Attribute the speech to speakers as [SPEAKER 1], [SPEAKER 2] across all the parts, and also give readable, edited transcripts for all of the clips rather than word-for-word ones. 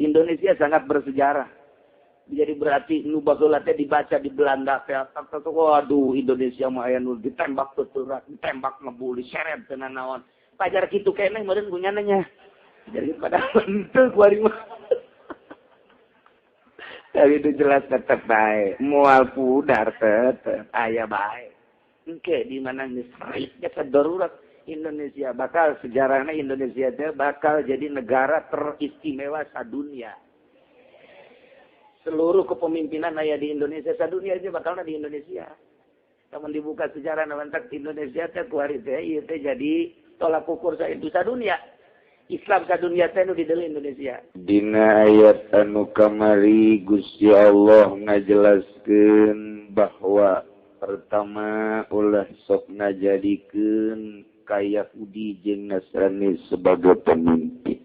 [SPEAKER 1] Indonesia sangat bersejarah. Jadi berarti nu baheula teh dibaca di Belanda teh, waduh, Indonesia mah aya nu ditembak tuturak, ditembak ngebul, diseret teu naon. Pajar kitu keneh meureun punyana nya. Jadi pada henteu kuari mah. Tapi itu jelas tetep bae, moal pudar, tetep aya bae. Engke di mana geus darurat Indonesia bakal sejarahnya, Indonesia teh bakal jadi negara teristimewa sadunia. Seluruh kepemimpinan aya di Indonesia, sadunia aja bakal di Indonesia. Lamun dibuka sejarah mantak Indonesia teh kuari teh ieu teh jadi tolak ukur itu sadunia. Islam sadunia teh nu di Indonesia.
[SPEAKER 2] Dina ayat anu kamari Gusti Allah ngajelaskeun bahwa pertama, ulah sok ngajadikeun ka Yahudi jeung Nasrani sebagai pemimpin.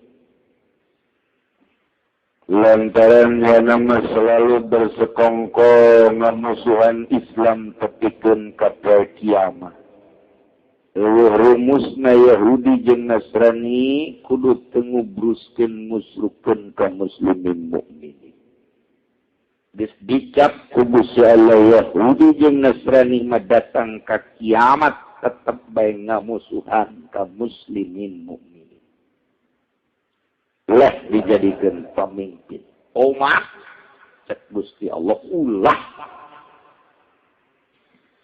[SPEAKER 2] Lantaran nama selalu bersekongkol ngamusuhan Islam tepikeun ka poe kiamat. Eueuh rumusna Yahudi jeung Nasrani kudu teu ngubruskeun musrukeun ka muslimin mukminin. Geus dicap ku Gusti Allah Yahudi jeung Nasrani mah datang ka kiamat tetep bae ngamusuhan ka muslimin mukminin. Ulah dijadikan pemimpin. Omah cek Gusti Allah ulah.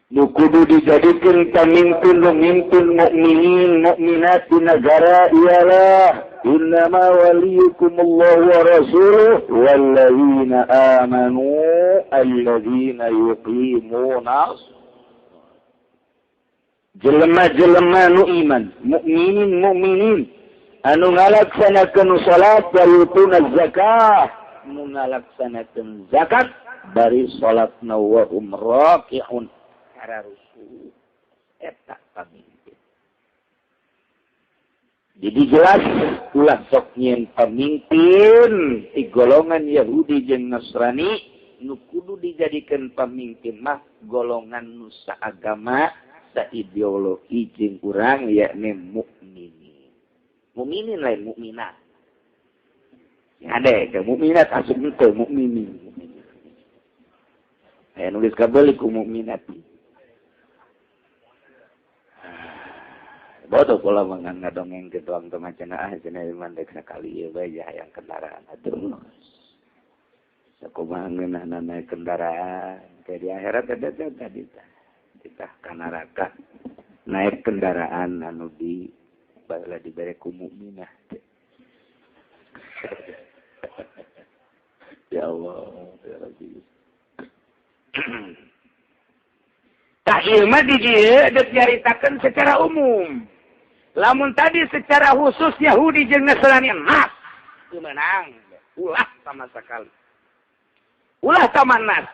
[SPEAKER 2] Nu kudu dijadikan pemimpin nu mimpin mukminin mukminat di negara ialah innama waliyukumullahu wa rasuluhu walladzina amanu alladzina yuqimuna. Jelema-jelema nu iman, mukminin mukminin anu ngalaksanakeun salat wa yutuna zakah, nu ngalaksanakeun zakat bari salatna wa hum raki'un rusuh, eta pamimpin. Jadi jelas ulah sok nyieun pamimpin di golongan Yahudi jeung Nasrani. Nu kudu dijadikan pamimpin mah golongan nu saagama, saideologi jeung urang, yakni mukminin. Mukminin lain mukminat. Ada ke mukminat asup teu mukminin. Aya nulis kabeli ku mukminat. Bodoh pola mangan ngadongeng ke doang teu macana ah cenah iman dek sakali ieu bae hayang kendaraan atuh. Sakumaha ngeunahna naik kendaraan ke di akhirat ada tadi tah. Ditah ka neraka naik kendaraan anu di baheula dibere ku mukminah. Ya Allah, ya Rabbi.
[SPEAKER 1] Tah ieu mah di dieu deuk nyaritakeun secara umum. Lamun tadi secara khusus Yahudi jeung Nasrani nas teu meunang, ulah sama sekali. Ulah sama nas.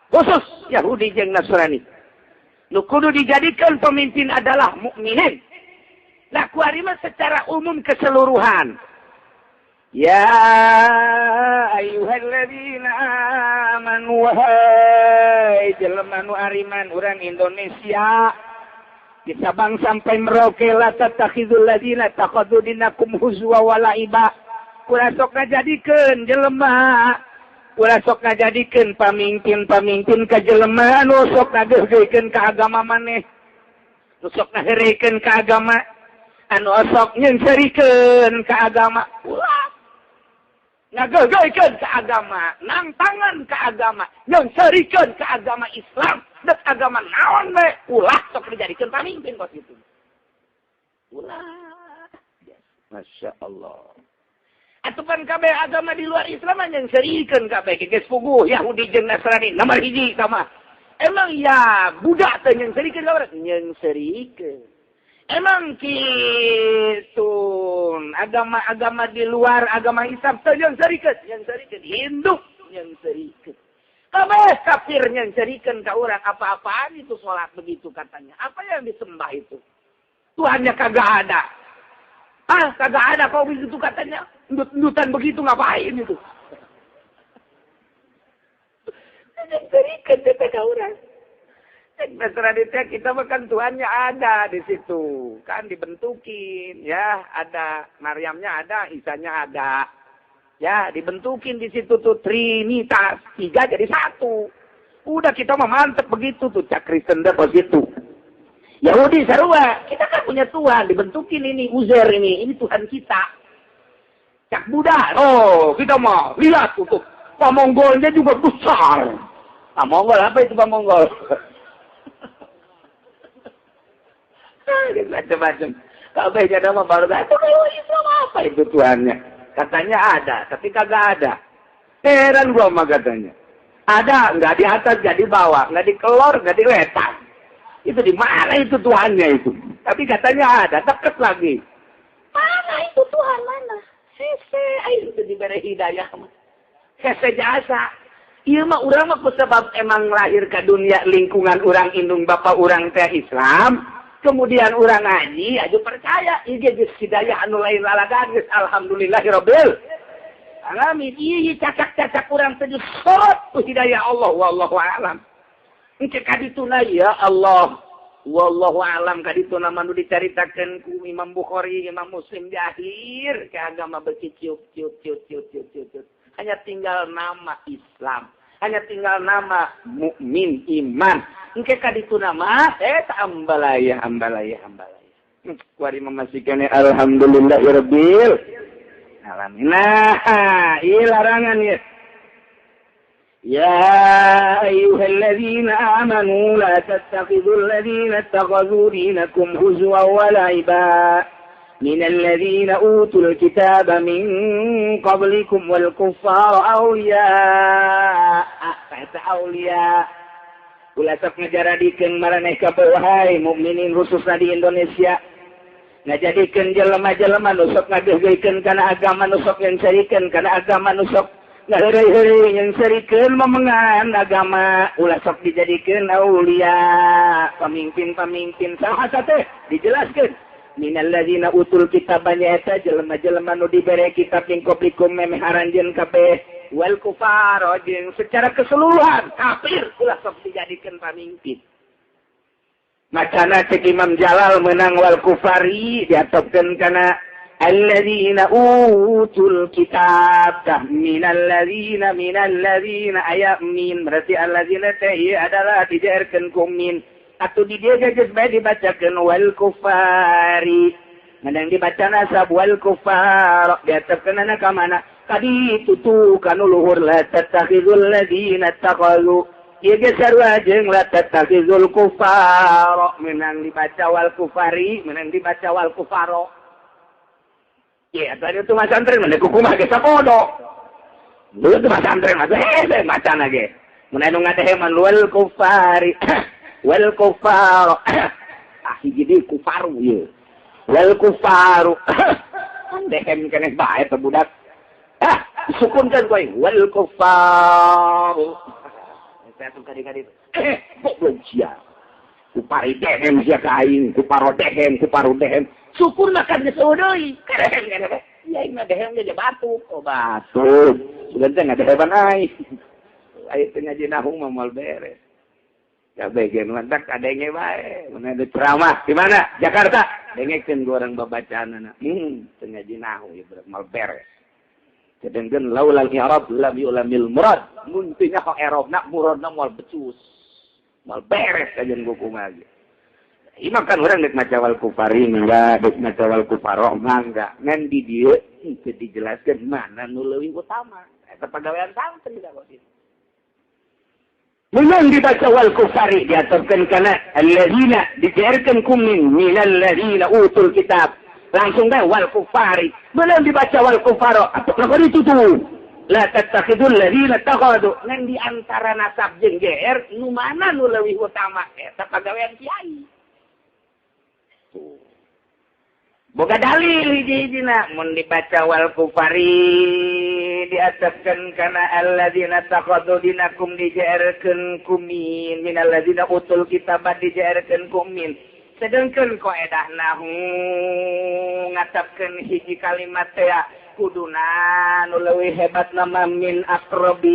[SPEAKER 1] Khusus Yahudi jeung Nasrani. Nu kudu dijadikan pemimpin adalah mukminin. Lah kuari mah secara umum keseluruhan. Ya ayyuhalladzina amanu, wahai jelema nu ariman, urang Indonesia di Sabang sampai Merauke, la tattakhidul ladzina takhadhu dinakum huzwa wa la'iba. Ulah sok ngajadikeun jelema, ulah sok ngajadikeun pamimpin-pamimpin ka jelema anu sok ngageuhgeuhkeun ka agama maneh, nu sok ngaheureukeun ka agama, anu sok nyeungseurikeun ka agama. Ulah ngageuhgeuhkeun ka agama, nangtangan ka agama, nyeungseurikeun ka agama Islam, dek agama naon bae, ulah sok dijadikeun pamimpin kos kitu. Ulah.
[SPEAKER 2] Masya Allah.
[SPEAKER 1] Atuh pan kabeh agama di luar Islam nyeungseurikeun kabeh geus puguh Yahudi jeung Nasrani nomor hiji sama. Emang ya budak teh nyeungseurikeun ka urang? Nyeungseurikeun. Emang kitu agama-agama di luar agama Islam teh nyeungseurikeun, nyeungseurikeun Hindu nyeungseurikeun. Kabeh kafir nyeungseurikeun ka urang, apa-apaan itu salat begitu katanya. Apa yang disembah itu? Tuhannya kagak ada. Ah, kagak ada kau begitu katanya. Endut-endutan begitu ngapain itu? Nyeungseurikeun teh ka urang. Nasrani teh kita makan Tuhannya ada di situ, kan dibentukin ya, ada Maryamnya ada, Isanya ada. Ya, dibentukin di situ tuh Trinitas, 3 jadi 1. Udah kita mah mantep begitu tuh cak Kristen dah begitu. Yahudi sarua, kita kan punya Tuhan, dibentukin ini Uzer ini Tuhan kita. Cak Buddha, oh kita mah lihat tuh, Pak Monggolnya juga besar. Pak Monggol apa itu Pak Monggol? Macam-macam. Kabeh jadi mah baru itu kalau Islam apa itu Tuhannya? Katanya ada, tapi kagak ada. Heran gua mah katanya. Ada, nggak di atas, nggak di bawah, nggak di kelor, nggak di wetan. Itu di mana itu Tuhannya itu? Tapi katanya ada, deket lagi. Mana itu Tuhan mana? Hese, ayo itu diberi hidayah mah. Hese jasa. Ieu mah urang mah kusabab emang lahir ke dunia lingkungan urang indung bapak urang teh Islam, kemudian urang ngaji aju percaya ieu geus hidayah anu lain lalagan geus alhamdulillahirabbil alamin. Ieu cacak-cacak urang teh disorot ku hidayah Allah wallahu alam. Engke kadituna ya Allah wallahu alam kadituna mah nu dicaritakeun ku Imam Bukhari, Imam Muslim di akhir ke agama berciciup ciup ciup ciup ciup ciup. Hanya tinggal nama Islam, hanya tinggal nama mukmin iman. Engke kadituna mah ambalaya ambalaya ambalaya. Kuari memastikan alhamdulillahirabbil alamin. Nah, ieu larangan ya. Ya ayyuhalladzina amanu la tattakhidul ladzina ittakhadhu dinakum huzwan wa la'iba minalladzina utul kitaba min qablikum wal kuffara awliya. Eta awliya ulah sok ngajaradikeun maraneh kabeh wahai mukminin khususna di Indonesia. Ngajadikeun jelema-jelema nu sok ngageugeukeun kana agama nu sok nyencerikeun kana agama nu sok ngaheureuy-heureuy nyencerikeun memengan agama ulah sok dijadikeun aulia pamimpin-pamimpin saha teh dijelaskeun minalladzina utul kitaba nyaeta jelema-jelema nu dibere kitab min qablikum memeh aranjeun kabeh wal kufar jeung secara keseluruhan kafir ulah sok dijadikeun pamimpin. Macana cek Imam Jalal menang wal kufari diatopkeun kana alladzina utul kitab minalladzina minalladzina aya min berarti alladzina teh ieu adalah dijaerkeun ku min atuh di dieu geus bae dibacakeun wal kufari ngan dibaca nasab wal kufar diatopkeunana ka mana kadi tutu kanu luhur la tattakhizul ladzina taqalu ieu ge sarua jeung la tattakhizul kufar menang dibaca wal kufari menang dibaca wal kufaro. Ya, tadi itu masantren mana kukumaha ge sapodo. Dulu itu masantren mah hese macana ge. Mun anu ngadeheman wal kufari wal kufar. Ah hiji deui kufaru ieu. Wal kufaru. Dehem keneh bae teh budak. Ah, disukunkeun ku aing wal kufaru. Saya tuh kadi-kadi. Goblok sia. Kupari dehem sia ka aing, kuparo dehem, kuparu dehem. Syukur makan geus eueuh deui. Dehem keneh. Ya aing mah dehem ge batuk. Oh batuk. Sugan teh ngadeheban aing. Aing teh ngaji nahu mah moal beres. Kabeh ge mantak kadenge bae. Mun ada ceramah di mana? Jakarta. Dengekeun ku urang babacaanana. Teu ngaji nahu ieu berat moal beres. Sedengkeun laulal i'rab lam yu'lamil murad. Mun teu nyaho i'rabna muradna moal becus. Moal beres kajian ku kumaha ge. Imam kan orang dek maca wal kufari enggak, dek maca wal kufaro enggak. Ngan di dieu teu dijelaskeun mana nu leuwih utama. Eta pagawean santri da kok. Menang dibaca wal kufari diaturkeun kana alladzina dijarkeun kum min minalladzina utul kitab. Langsung bae wal kufari. Menang dibaca wal kufaro atuh lamun itu tuh. La tattakhidul ladzina takhadu. Ngan di antara nasab jeung GR nu mana nu leuwih utama eta pagawean kiai. Boga dalil hiji-hijina mun dibaca wal kufari diatapkeun kana alladzina taqadu dinakum dijarkeun kumin minalladzina utul kitaba dijarkeun kumin sedengkeun kaedah nahu ngatapkeun hiji kalimat teh kuduna nu leuwih hebat nama min aqrabil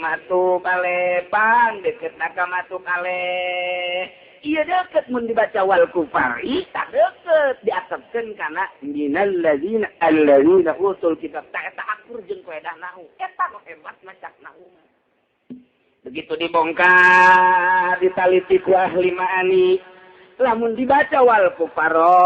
[SPEAKER 1] matu palepan deketna ka matu kaleh. Ieu deukeut mun dibaca wal kufari tak deukeut diatepkeun kana minal ladzina alladzina utul kitab ta eta akur jeung kaedah nahwu. Eta nu hebat maca nahwu. Begitu dibongkar ditaliti ku ahli ma'ani lamun dibaca wal kufaro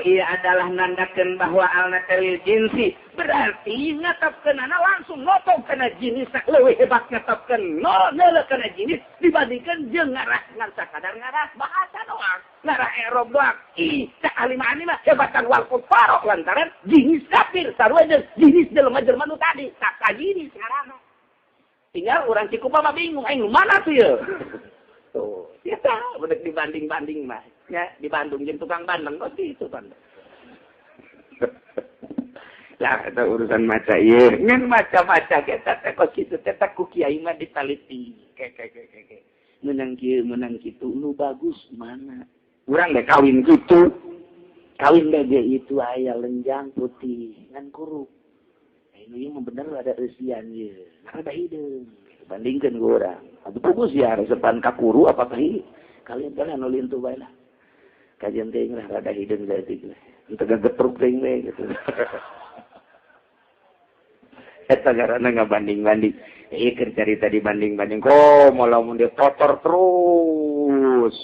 [SPEAKER 1] ieu adalah nandakeun bahwa alna lil jinsi berarti ngatepkeunana langsung notong kana jenis leuwih hebat ngatepkeun neuleuh kana jenis dibandingkeun jeung ngarah ngan sakadar ngarah bahasa doang ngarah i'rab doang. Ih cak ahli ma'ani mah hebatan wal kufaro lantaran jenis kafir sarua jeung jenis jelema-jelema nu tadi tak jenis ngaranna. Tinggal orang Cikupa mah bingung aing mana tuh ye. Tuh, ya tahu bener dibanding-banding mah. Ya, di Bandung jeung tukang bandeng kok gitu kan. Lah eta urusan maca ieu. Ngan maca-maca eta teh kos kitu teh ku kiai mah ditaliti. Ke. Meunang kieu, meunang kitu, nu bagus mana? Urang deh kawin kitu. Kawin deh itu aya lenjang putih ngan kuruk. Nu ieu mah bener ada eusian ieu. Rada hideung. Bandingkeun ku urang. Atuh pugus ya resepan ka kuru apa teh kalian kan anu lintuh bae lah. Kajian teuing lah rada hideung leutik lah. Henteu gegetruk teuing we gitu. Eta garana ngabanding-banding. Ieu keur carita dibanding-banding. Komo lamun dia kotor terus.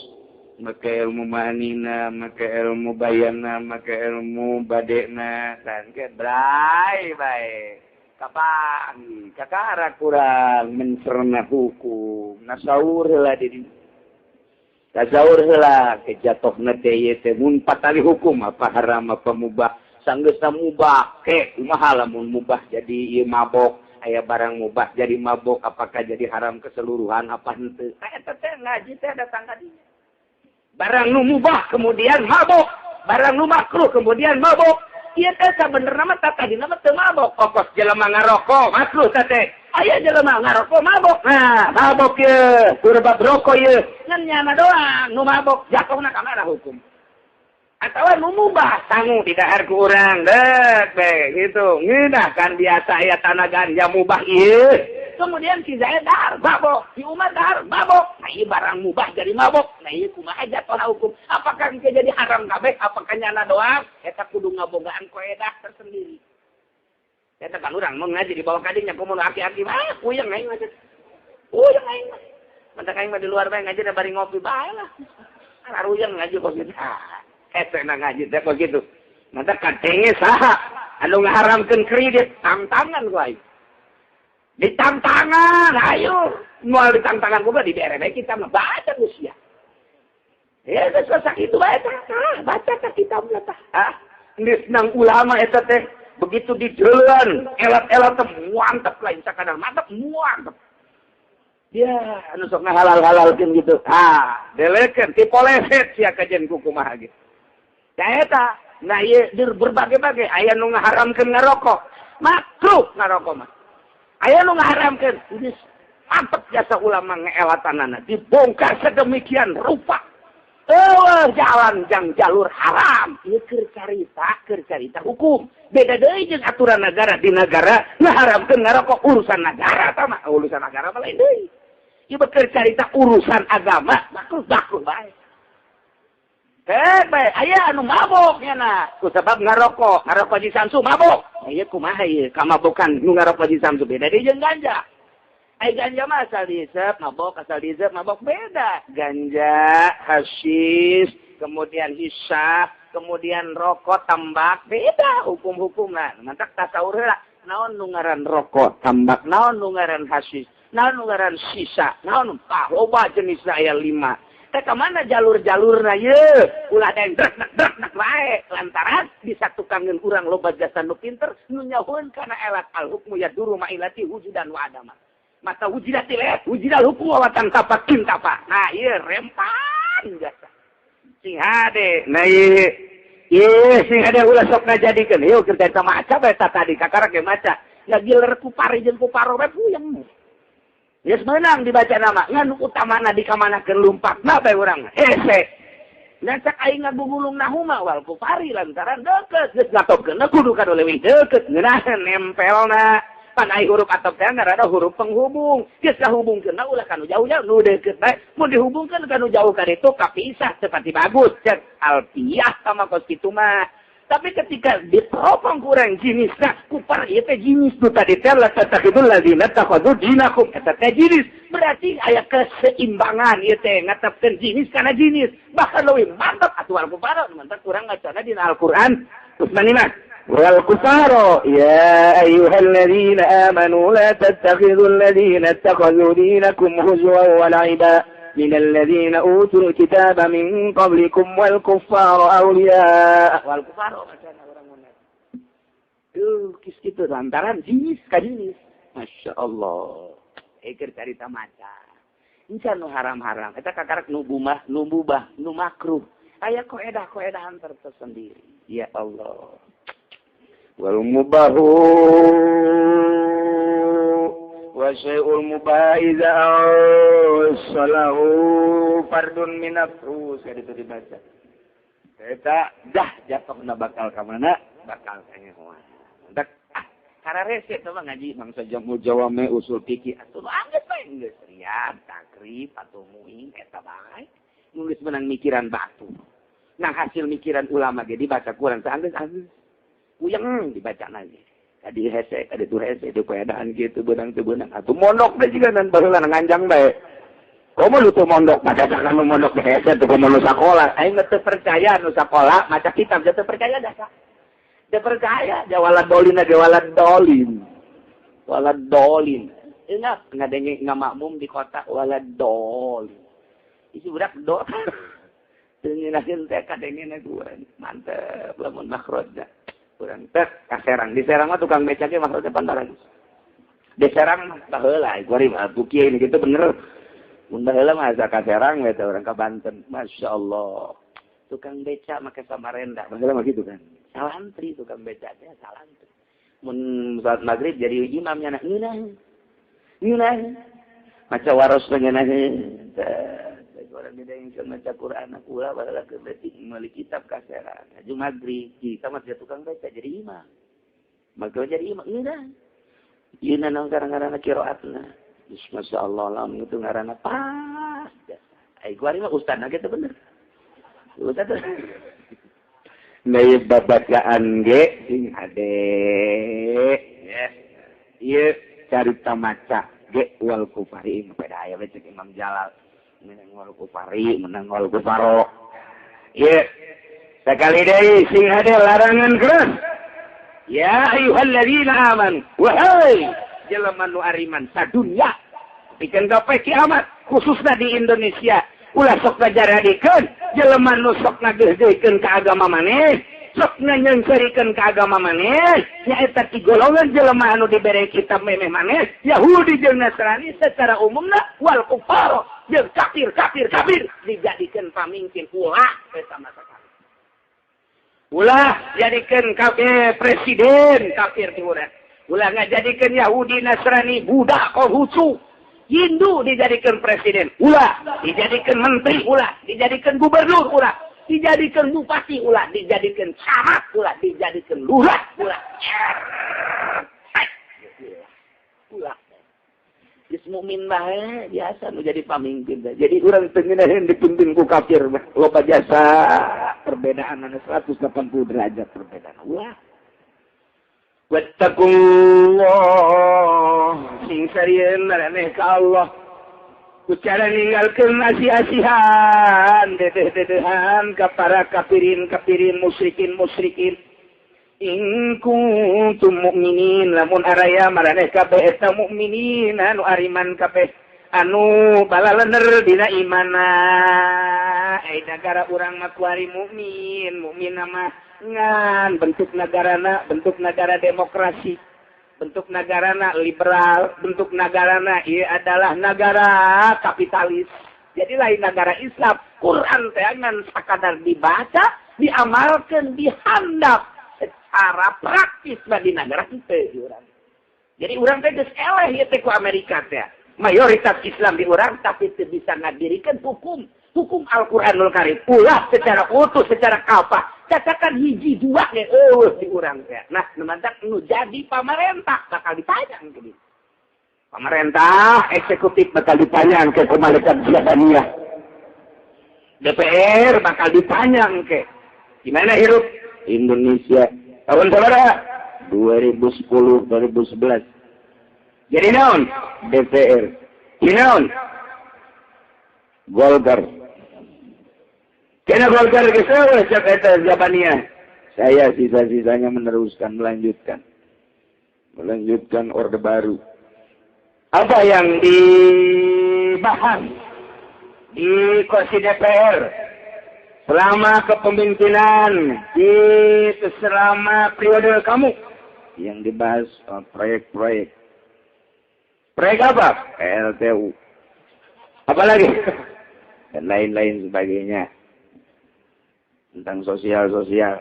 [SPEAKER 1] Make ilmu manina, make ilmu bayana, make ilmu badena, kan ke bray bae. Kapan kakara kurang mencerna hukum, nasaur heula di tasaur heula kejatohna teh ieu teh mun patali hukum apa haram apa mubah, sanggeusna mubah ke kumaha lamun mubah jadi ieu mabok, aya barang mubah jadi mabok apakah jadi haram keseluruhan apa henteu. Eta teh ngaji teh datang ka dinya. Barang nu mubah kemudian mabok, barang nu makruh kemudian mabok. Ieu teh sabenerna mah tadina mah teu mabok. Okos jelema ngarokok makruh teh teh. Aya jelema ngarokok mabok. Nah, mabok ye, kurbab rokok ye. Ngan nyana doang nu mabok jatuhna ka mana hukum. Atawa nu mubah sangu didahar ku urang deuk be gitu. Ngeunah kan biasa aya tanah ganja mubah ieu. Kemudian si Zaid dahar mabok, si Umar dahar mabok. Nah, ieu barang mubah jadi mabok. Nah, ieu kumaha jatuhna hukum? Apakah engke jadi haram kabeh? Apakah nyana doang? Eta kudu ngabogaan koedah tersendiri. Eta kan urang mun ngaji di bawah kadinya komo nu aki-aki mah puyeng aing mah. Puyeng aing mah. Mantak aing mah di luar bae ngaji da bari ngopi bae lah. Aruyeng ngaji kos kitu. Eta na ngaji teh kos kitu. Mantak kadenge saha anu ngaharamkeun kredit tantangan ku aing. Ditantangan, ayo. Moal ditantangan kumaha dibere bae kita mah baca geus ya. Ya geus sakitu bae tah, baca tah kitabna tah. Ah, geus nang ulama eta teh begitu dideuleuan, elat-elat teh mantep lain sakadar mantep, mantep. Ya, anu sok ngahalal-halalkeun gitu. Ah, delekeun tipoleset sia kajian ku kumaha gitu. Da eta, nah ieu berbagai-bagai aya nu ngaharamkeun ngarokok. Makruh ngarokok mah. Aya nu ngaharamkeun, geus mantep jasa ulama ngeelatanana, dibongkar sedemikian rupa. Eueuh jalan jang jalur haram. Ieu keur carita hukum. Beda deui jeung aturan negara di negara ngaharamkeun ngarokok urusan negara tah mah, urusan negara mah lain deui. Ieu keur carita urusan agama, makruh makruh bae. Bae aya anu mabok nya ku sabab ngarokok, ngarokok di Samsu mabok. Ieu kumaha ieu kamabokan nu ngarokok di Samsu beda deui jeung ganja. Ai ganja mah asal diisep mabok, asal diisep mabok beda. Ganja, hasyis, kemudian hisap, kemudian rokok, tambak beda hukum-hukumna. Mantak tasawur heula naon nu ngaran rokok, tambak, naon nu ngaran hasyis, naon nu ngaran sisa, naon loba jenisna aya 5. Teh ka mana jalur-jalurna ye? Ulah deng drek wae lantaran disatukangeun urang loba jasa nu pinter nu nyahueun kana elat al hukmu yaduru ma'ilati wujudan wa adama. Mata wujidat ilat, wujidal hukmu wa tantapakin tapa. Nah ieu rempan jasa. Sing hade, nah ieu ieu sing hade ulah sok ngajadikeun. Ieu keur carita maca bae tadi kakara ge maca. Ngagiler ku pari jeung ku paro bae puyeng. Geus meunang dibaca nama, ngan utamana dikamanakeun lumpakna bae urang. Hese. Dan cak aing ngagugulung nahuma wal kufari lantaran deukeut geus ngatopkeun kudu ka leuwih deukeut ngeunah nempelna. Pan ai huruf ataf teh ngaranna huruf penghubung. Geus kahubungkeun ulah kanu jauh-jauh nu deukeut bae. Mun dihubungkeun kanu jauh ka ditu kapisah teu pati bagus. Cek alfiah sama kos kitu mah. Tapi ketika diteropong kurang jenisna, kupar ieu teh jenis nu tadi teh la tattakhidul ladzina takhadhu dinakum eta teh jenis. Berarti aya keseimbangan ieu teh ngatepkeun jenis kana jenis. Bahkan leuwih mantap atuh al kufar, mantap kurang ngacana dina Al-Qur'an. Terus maneh wal kufaro ya ayyuhalladzina amanu la tattakhidul ladzina ittakhadhu dinakum huzwan wa la'iba من الذين أوتوا الكتاب من قبلكم والكفار أولياء والكفار tuh kis kitu lantaran jenis ka jenis. Masya Allah eker carita maca encan nu haram-haram eta kakarak nu bumah nu mubah nu makruh aya koedah-koedahan tersendiri. Ya Allah wal mubahu wa syai'ul mubah idza awsalahu fardun min afrus itu dibaca eta dah jatuhna bakal ka mana bakal kanyahoan dak ah kararese teh mah ngaji mangsa jamu jawame usul fikih atuh anggeus bae geus riyad takrib atuh muin eta bae nulis menang mikiran batu nang hasil mikiran ulama ge dibaca kurang teh anggeus anggeus uyeng dibaca lagi. Tadi hese, tadi tuh hese, itu keadaan gitu, benang tuh benang. Atuh mondok deh juga dan barulah nganjang bae. Komo lu tuh mondok, maca jangan lu mondok deh hese tuh komo lu sakola. Aing teu percaya nu sakola, maca kitab teu percaya dah. Teu percaya, jawala dolin jawala dolin. Wala dolin. Ingat ngadenge ngamakmum di kota wala dolin. Isi budak do. Teu ngeunaheun teh kadengena urang. Mantep lamun makhrajna. Urang teh ka Serang, di Serang mah tukang becak ge maksudnya pantaran. Di Serang mah baheula kuari mah buki ini gitu bener. Mun baheula mah asa ka Serang we teh urang ka Banten. Masyaallah. Tukang becak make Samarinda, baheula mah gitu kan. Salantri tukang becak teh salantri. Mun salat magrib jadi imamnya na ngeunah. Ngeunah. Maca waros ngeunah. Orang beda yang bisa maca Quran aku lah baheula keur leutik meuli kitab ka Serang. Aju magrib kita mah tukang baca jadi imam. Maka jadi imam ngeunah. Ieu naon ngaranna qiraatna. Masyaallah lamun itu ngaranna pas. Ai kuari mah ustadna ge teu bener. Ustad. Nah babacaan ge sing hade. Ieu carita maca ge wal kufari pada aya we cek Imam Jalal. Menang wal kufari, menang wal kufaro. Ieu sakali deui sing hade larangan keras. Ya ayyuhalladzina amanu, wahai jelema nu ariman sadunya pikeun gape kiamat khususna di Indonesia ulah sok ngajaradikeun jelema nu sok ngageuhgeuhkeun ka agama maneh, sok nyeungseurikeun ka agama maneh, nyaeta ti golongan jelema anu dibere kitab memeh maneh, Yahudi jeung Nasrani secara umumna wal kufar jeung kafir kafir kafir dijadikeun pamimpin ulah eta masa. Ulah jadikeun kafir presiden kafir di urang. Ulah ngajadikeun Yahudi Nasrani Buddha Konghucu Hindu dijadikeun presiden ulah, dijadikeun menteri ulah, dijadikeun gubernur ulah, dijadikeun bupati ulah, dijadikeun camat ulah, dijadikeun lurah ulah. Ulah. Geus mukmin bae biasa nu jadi pamimpin. Jadi urang teu ngeunaheun dipimpin ku kafir mah. Loba jasa perbedaan anu 180 derajat perbedaan. Ulah. Wattaqullah sing sarieun maraneh ka Allah. Ku cara ninggalkeun asi-asihan, dedeh-dedehan ka para kafirin-kafirin, musyrikin-musyrikin. In kuntum mukminin lamun araya maraneh kabeh eta mukminin anu ariman kabeh anu balalener dina imana. Ai nagara urang mah kuari mukmin, mukmin mah ngan bentuk nagarana, bentuk nagara demokrasi, bentuk nagarana liberal, bentuk nagarana ieu adalah nagara kapitalis. Jadi lain nagara Islam. Quran teh ngan sakadar dibaca, diamalkeun, dihandap secara praktis mah di nagara kitu urang. Jadi urang teh geus eleh ieu teh ku Amerika teh. Mayoritas Islam di urang tapi teu bisa ngadirikeun hukum Al-Qur'anul Karim. Ulah secara utuh, secara kafah. Cacakan hiji dua ge eueuh di urang teh. Nah, nu mantak nu jadi pamarentah bakal ditanya ke dieu. Pemerintah eksekutif bakal ditanya ke malaikat Zabaniyah. DPR bakal ditanya ke gimana hirup Indonesia tahun berapa? 2010 2011. Jadi naon? DPR. Jadi naon? Golkar. Kena Golkar geus eueuh cek eta Zabaniyah. Saya sisa-sisanya meneruskan, melanjutkan. Melanjutkan Orde Baru. Apa yang dibahas di kursi DPR selama kepemimpinan di selama periode kamu? Yang dibahas proyek-proyek. Proyek apa? PLTU. Apalagi? Dan lain-lain sebagainya. Tentang sosial-sosial.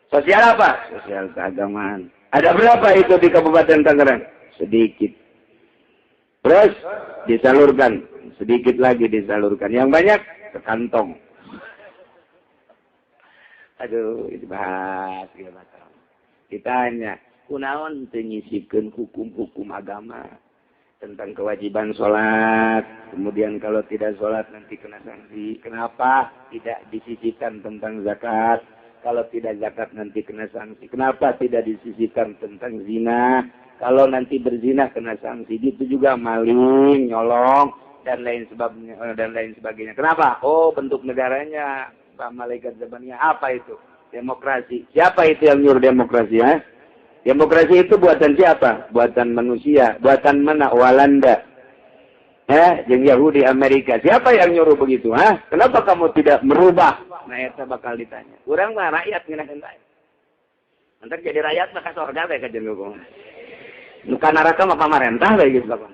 [SPEAKER 1] Sosial apa? Sosial keagamaan. Ada berapa itu di Kabupaten Tangerang? Sedikit. Terus disalurkan, sedikit lagi disalurkan. Yang banyak ke kantong. Aduh, itu bahas gitu. Ditanya, kunaon teu nyisipkeun hukum-hukum agama tentang kewajiban sholat, kemudian kalau tidak sholat nanti kena sanksi. Kenapa tidak disisipkan tentang zakat? Kalau tidak zakat nanti kena sanksi. Kenapa tidak disisipkan tentang zina? Kalau nanti berzina kena sanksi. Itu juga maling, nyolong, dan lain sebagainya, dan lain sebagainya. Kenapa? Oh, bentuk negaranya Pak Malaikat Zabaniyah apa itu? Demokrasi. Siapa itu yang nyuruh demokrasi, ha? Demokrasi itu buatan siapa? Buatan manusia. Buatan mana? Walanda. Jeung Yahudi Amerika. Siapa yang nyuruh begitu, ha? Kenapa kamu tidak merubah? Nah, eta bakal ditanya. Urang mah rakyat ngeunaheun bae. Entar jadi rakyat mah ka sorga bae kajen hukum. Nu ka neraka mah pamarentah bae geus lamun.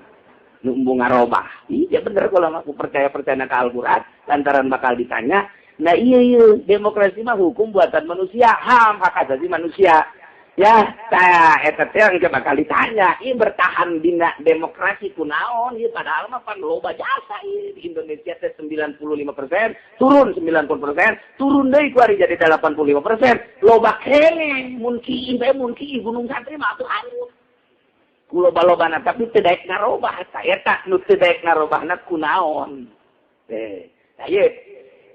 [SPEAKER 1] Nu embung ngarobah. Iya bener kalau mah percaya-percaya ka Al-Qur'an lantaran bakal ditanya. Nah iya iya demokrasi mah hukum buatan manusia, HAM hak asasi manusia. Ya, tah eta teh engke bakal ditanya, ieu bertahan dina demokrasi kunaon ieu padahal mah pan loba jasa ieu di Indonesia teh 95%, turun 90%, turun deui ku ari jadi 85%, loba keneh mun kieu bae mun kieu Gunung Santri mah atuh hanyut. Ku loba-lobana tapi teu daek ngarobah eta eta nu teu daek ngarobahna kunaon. Teh, tah ieu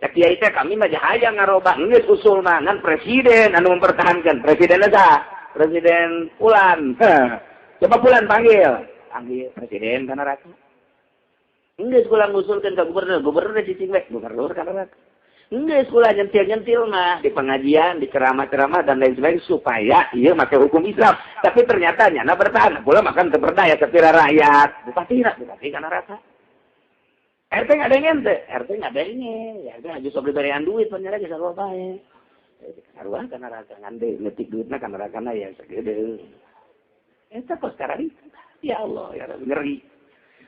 [SPEAKER 1] cek kiai teh kami mah hayang ngarobah geus usul mah ngan presiden anu mempertahankan. Presiden eta Presiden Pulan. Coba Pulan panggil. Panggil presiden kana neraka. Geus kula ngusulkeun ka gubernur, gubernur cicing we, gubernur kana neraka. Geus kula nyentil-nyentil mah di pengajian, di ceramah-ceramah dan lain sebagainya supaya ieu make hukum Islam. Tapi ternyata nyana bertahan, kula makan teu berdaya sapira rakyat. Bupati na, bupati kana neraka. RT nggak ada yang ente, RT nggak ada ini, ya RT aja sok diberian duit, penyerah geus sarua bae. Sarua kana neraka ngande ngetik duitna kana nerakana ya sagede. Eta kos sekarang ya Allah ya Rabbi ngeri.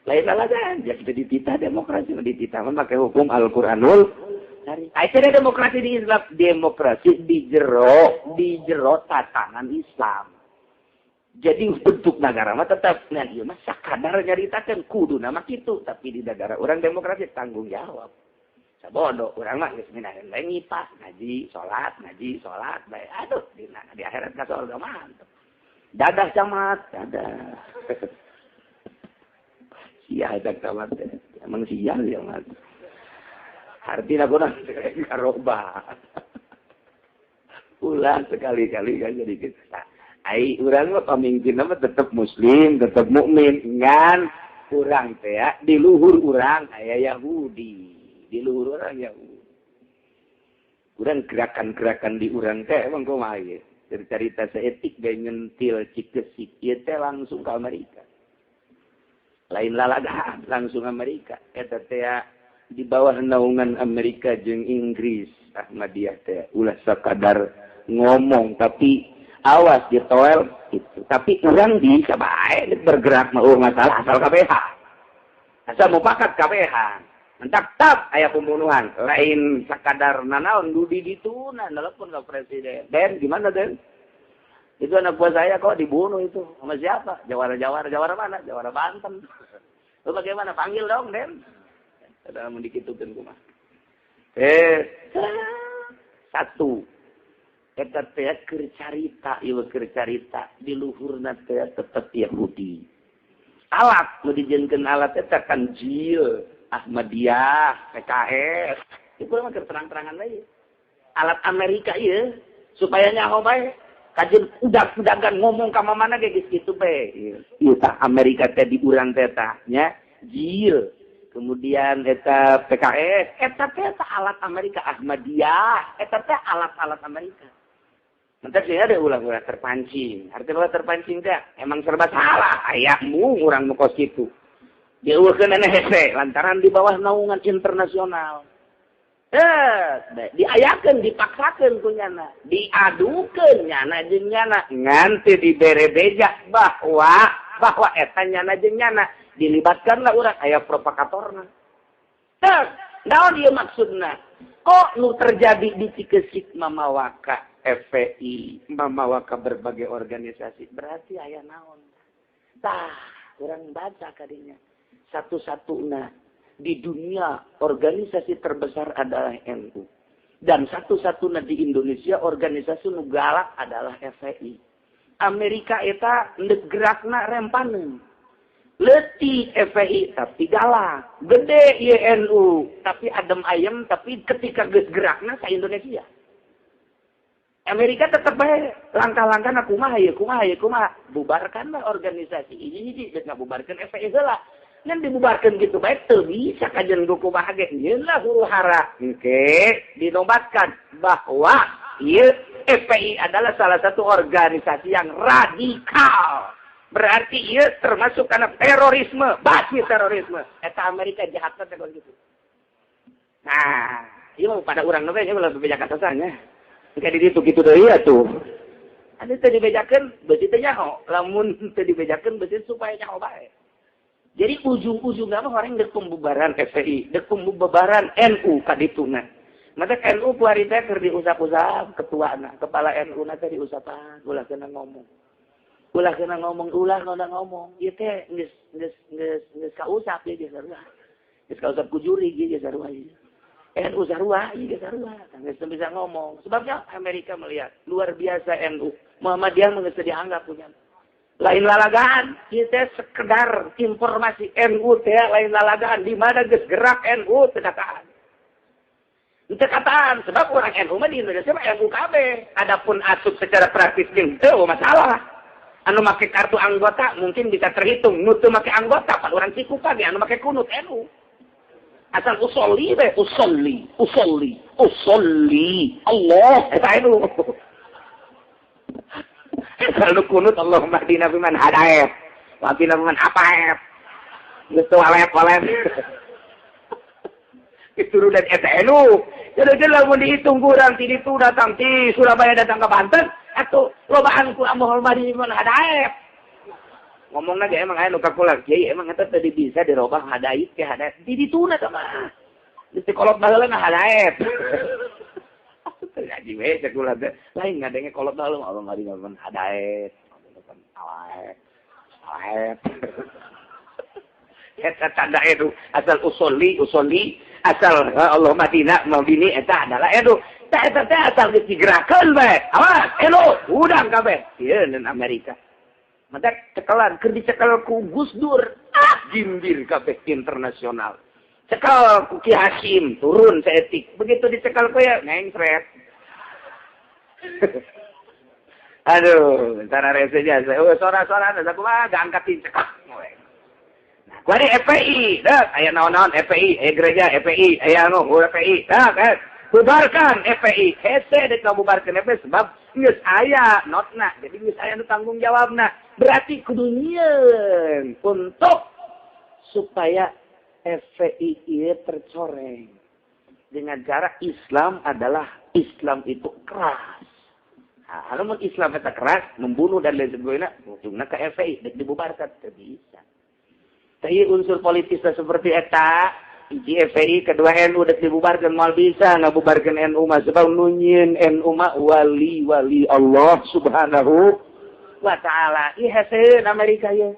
[SPEAKER 1] Lain alasan, ya kita dititah demokrasi, dititah mah pakai hukum Al-Qur'anul Karim. Akhirnya demokrasi di Islam, demokrasi di jero tatanan Islam. Jadi bentuk negara mah tetap ngan ieu mah sakadar nyaritakeun kudu nama kitu, tapi di negara orang demokrasi tanggung jawab. Sabodo urang mah geus minaheun bae ngipas, ngaji, salat bae. Aduh, di akhirat ka surga mantep. Dadah camat, dadah. Sia eta camat teh. Emang sial ya mat. Artinya guna karobah. Ulah sekali-kali kan jadi kita. Ai urang mah pamimpin mah tetep muslim, tetep mukmin, ngan urang teh ya, di luhur urang aya Yahudi, di luhur urang Yahudi. Urang gerakan-gerakan di urang teh emang kumaha ieu? Cerita seetik ge nyentil Cikesik ieu teh langsung ke Amerika. Lain lalagaan langsung Amerika. Eta teh di bawah naungan Amerika jeung Inggris Ahmadiyah teh ulah sakadar ngomong tapi awas ditoel gitu. Tapi orang bisa bae bergerak mah masalah asal KPH. Asal mufakat KPH. Mentak tap aya pembunuhan. Lain sakadar nanaon dudi dituna telepon ke presiden. Den gimana Den? Itu anak buah saya kok dibunuh itu. Sama siapa? Jawara-jawara, jawara mana? Jawara Banten. Lu bagaimana? Panggil dong, Den. Ada mun dikitukeun kumaha. Satu.
[SPEAKER 2] Eta teh keur carita, ieu keur carita di luhurna teh tetep Yahudi. Alat nu dijieunkeun alat eta kan Jil, Ahmadiyah, PKS. Ieu mah keur terang-terangan bae. Alat Amerika ieu supaya nyaho bae. Kajeun udag-udagan ngomong ka mana ge geus kitu bae. Ieu tah Amerika teh di urang teh tah nya Jil. Kemudian eta PKS, eta teh alat Amerika, Ahmadiyah, eta teh alat-alat Amerika. Nanti sih ada ulah-ulah terpancing. Artinya ulah terpancing teh emang serba salah ayahmu urang nu kos kitu. Dieuweuhkeun hese lantaran di bawah naungan internasional. Diayakeun, dipaksakeun ku nyana, diadukeun nyana jeung nyana, nganti dibere beja bahwa eta nyana jeung nyana dilibatkanlah urang aya provokatorna. Tah, naon ieu maksudna? Kok nu terjadi di Cikesik mamawaka FPI, mamawaka berbagai organisasi, berarti aya naon? Tah, urang baca kadinya. Satu-satuna di dunia organisasi terbesar adalah NU. Dan satu-satunya di Indonesia organisasi nu galak adalah FPI. Amerika eta ndek gerakna rempaneun. Leutik FPI tapi galak, gede YNU tapi adem ayem, tapi ketika geus gerakna sa Indonesia. Amerika tetep bae langkah-langkahna kumaha ieu, kumaha ieu, kumaha. Bubarkanlah organisasi hiji-hiji geus ngabubarkeun FPI heula. Ngan dibubarkeun gitu bae teu bisa kajen kumaha ge nyieun lah huru hara. Engke dinobatkan bahwa ieu FPI adalah salah satu organisasi yang radikal. Berarti ieu termasuk karena terorisme, basis terorisme. Eta Amerika jahatna teh gitu. Nah, ieu mah pada urang we nya ulah bebeja katasannya. Engke di ditu kitu deui atuh. Anu teu dibejakeun beusi teh nyaho, lamun teu dibejakeun beusi supaya nyaho bae. Jadi ujung-ujungna mah orang dek pembubaran FPI, dek pembubaran NU ka dituna. Mata NU kuari teh keur diusap-usap ketuana, kepala NU na teh diusapan, ulah kena ngomong. Ulah kena ngomong, ulah kena ngomong. Ieu teh geus geus geus geus kausap ieu geus sarua. Geus kausap ku juri ieu geus sarua ieu. NU sarua, ieu geus sarua. Geus teu bisa ngomong. Sebabnya Amerika melihat luar biasa NU. Muhammadiyah mah geus dianggap punya. Lain lalagaan, ieu teh sekedar informasi NU teh lain lalagaan di mana geus gerak NU teu kataan. Teu kataan sebab orang NU mah di Indonesia mah NU kabeh. Adapun asup secara praktis jeung teu masalah. Anu make kartu anggota mungkin bisa terhitung, nu teu make anggota pan urang Cikupa ge anu make kunut NU. Asal usolli be, usolli, usolli, usolli. Allah eta NU. Asal nu kunut Allahumma hdina fiman hadait, wa qina man afait. Geus teu walep-walep. Keturunan eta NU. Jadi lamun dihitung kurang ti ditu datang ti Surabaya datang ke Banten, atuh lobaan ku Allahumma hdina fiman hadait. Ngomongna ge emang aya nu kakular, kiai emang eta teu bisa dirobah hadait ke hadait. Di dituna teh mah. Di kolot baheula na hadait. Teu ngaji we cek kula teh. Lain ngadenge kolot baheula mah Allahumma hdina fiman hadait. Awet. Awet. Eta tanda itu asal usolli usolli asal Allahumma dina mahdini eta adalah itu. Tah eta teh asal geus digerakkeun bae. Awas, elo, udang kabeh. Ieu neun Amerika. Mata cekelan keur dicekel ku Gus Dur, ah gimbir kabeh internasional. Cekel ku Ki Hasyim turun saetik. Begitu dicekel ku ya nengkret. Aduh, antara rese jasa. Oh, sora-sora da kumaha diangkatin cekak. Nah, kuari FPI, dah aya naon-naon FPI, aya gereja FPI, aya anu FPI. Dah, bubarkan FPI. Hese dek ngabubarkeun FPI sebab geus aya notna. Jadi geus aya nu tanggung jawabna. Berarti kudu nyieun untuk supaya FPI ieu tercoreng. Dengan cara Islam adalah Islam itu keras. Nah, kalau Islam eta keras, membunuh dan lain sebagainya, ujungna ke FPI dek dibubarkan teu bisa. Tapi unsur politisnya seperti eta, hiji FPI, kedua NU dek dibubarkan moal bisa ngabubarkeun NU mah sebab nu nyieun NU mah wali-wali Allah Subhanahu wa taala. Ih heseun Amerika ye.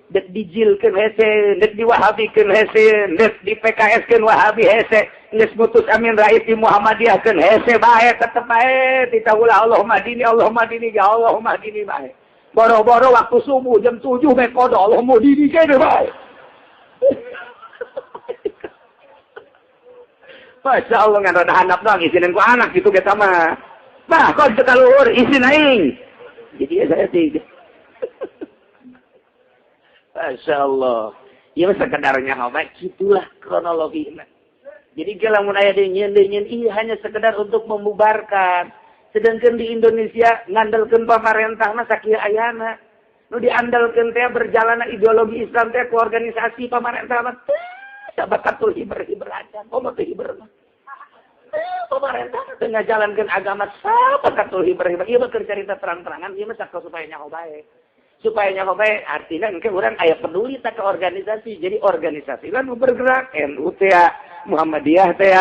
[SPEAKER 1] Dek dijilkeun hese, dek diwahabikeun hese, dek di PKS-keun Wahabi hese, geus mutus Amin Rais di Muhammadiyahkeun hese bae tetep bae titah ulah Allahumma dini Allahumma dini ya Allahumma dini bae. Boro-boro waktu subuh jam 7 bae kodo Allahumma dini kene bae. Masya Allah ngan rada handap doang isinin ku anak gitu ge mah. Bah kok teu kaluhur isin aing. Jadi saya tiga. Masya Allah. Ya sekedarnya baik gitulah kronologinya. Jadi kalau mun aya deunyeun iya hanya sekedar untuk membubarkan. Sedangkan di Indonesia ngandalkeun pamarentah mah sakieu ayana. Nu diandalkeun teh berjalanna ideologi Islam teh ku organisasi pamarentah mah teu sabakatul hiber-hiber aja. Komo teu hiber mah. Pemerintah teu ngajalankeun agama sabakatul hiber-hiber. Ieu mah keur carita terang-terangan ieu mah sakau supaya nyaho bae. Supaya nyaho bae artinya engke urang aya peduli tak ke organisasi. Jadi organisasi lah nu bergerak NU teh, Muhammadiyah teh,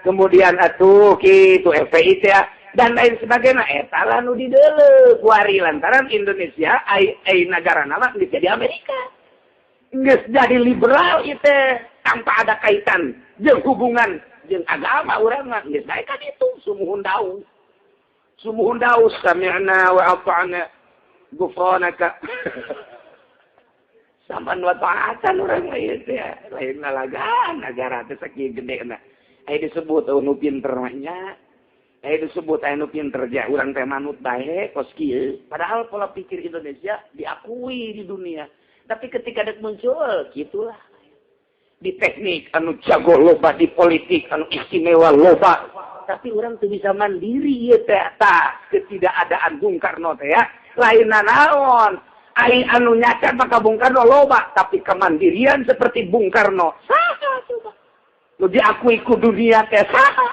[SPEAKER 1] kemudian atuh kitu FPI teh dan lain sebagainya. Eta lah nu dideuleu kuari lantaran Indonesia ai nagara mah geus jadi Amerika. Geus jadi liberal ieu teh tanpa ada kaitan jeung hubungan jeung agama urang mah geus bae kan itu sumuhun daus. Sumuhun daus sami'na wa ata'na gufranaka sampan wa ta'atan urang mah ieu teh lain lalagaan nagara teh sakieu gedena. Aya disebut nu pinter mah nya. Aya disebut aya nu pinter ja urang teh manut bae kos kieu. Padahal pola pikir Indonesia diakui di dunia. Tapi ketika dek muncul gitulah. Di teknik anu jago loba, di politik anu istimewa loba. Tapi urang teu bisa mandiri ieu teh tah ketidakadaan Bung Karno teh ya. Lain nanaon ai anu nyacat maka Bung Karno loba, tapi kemandirian seperti Bung Karno saha coba nu diakui ku dunia teh saha.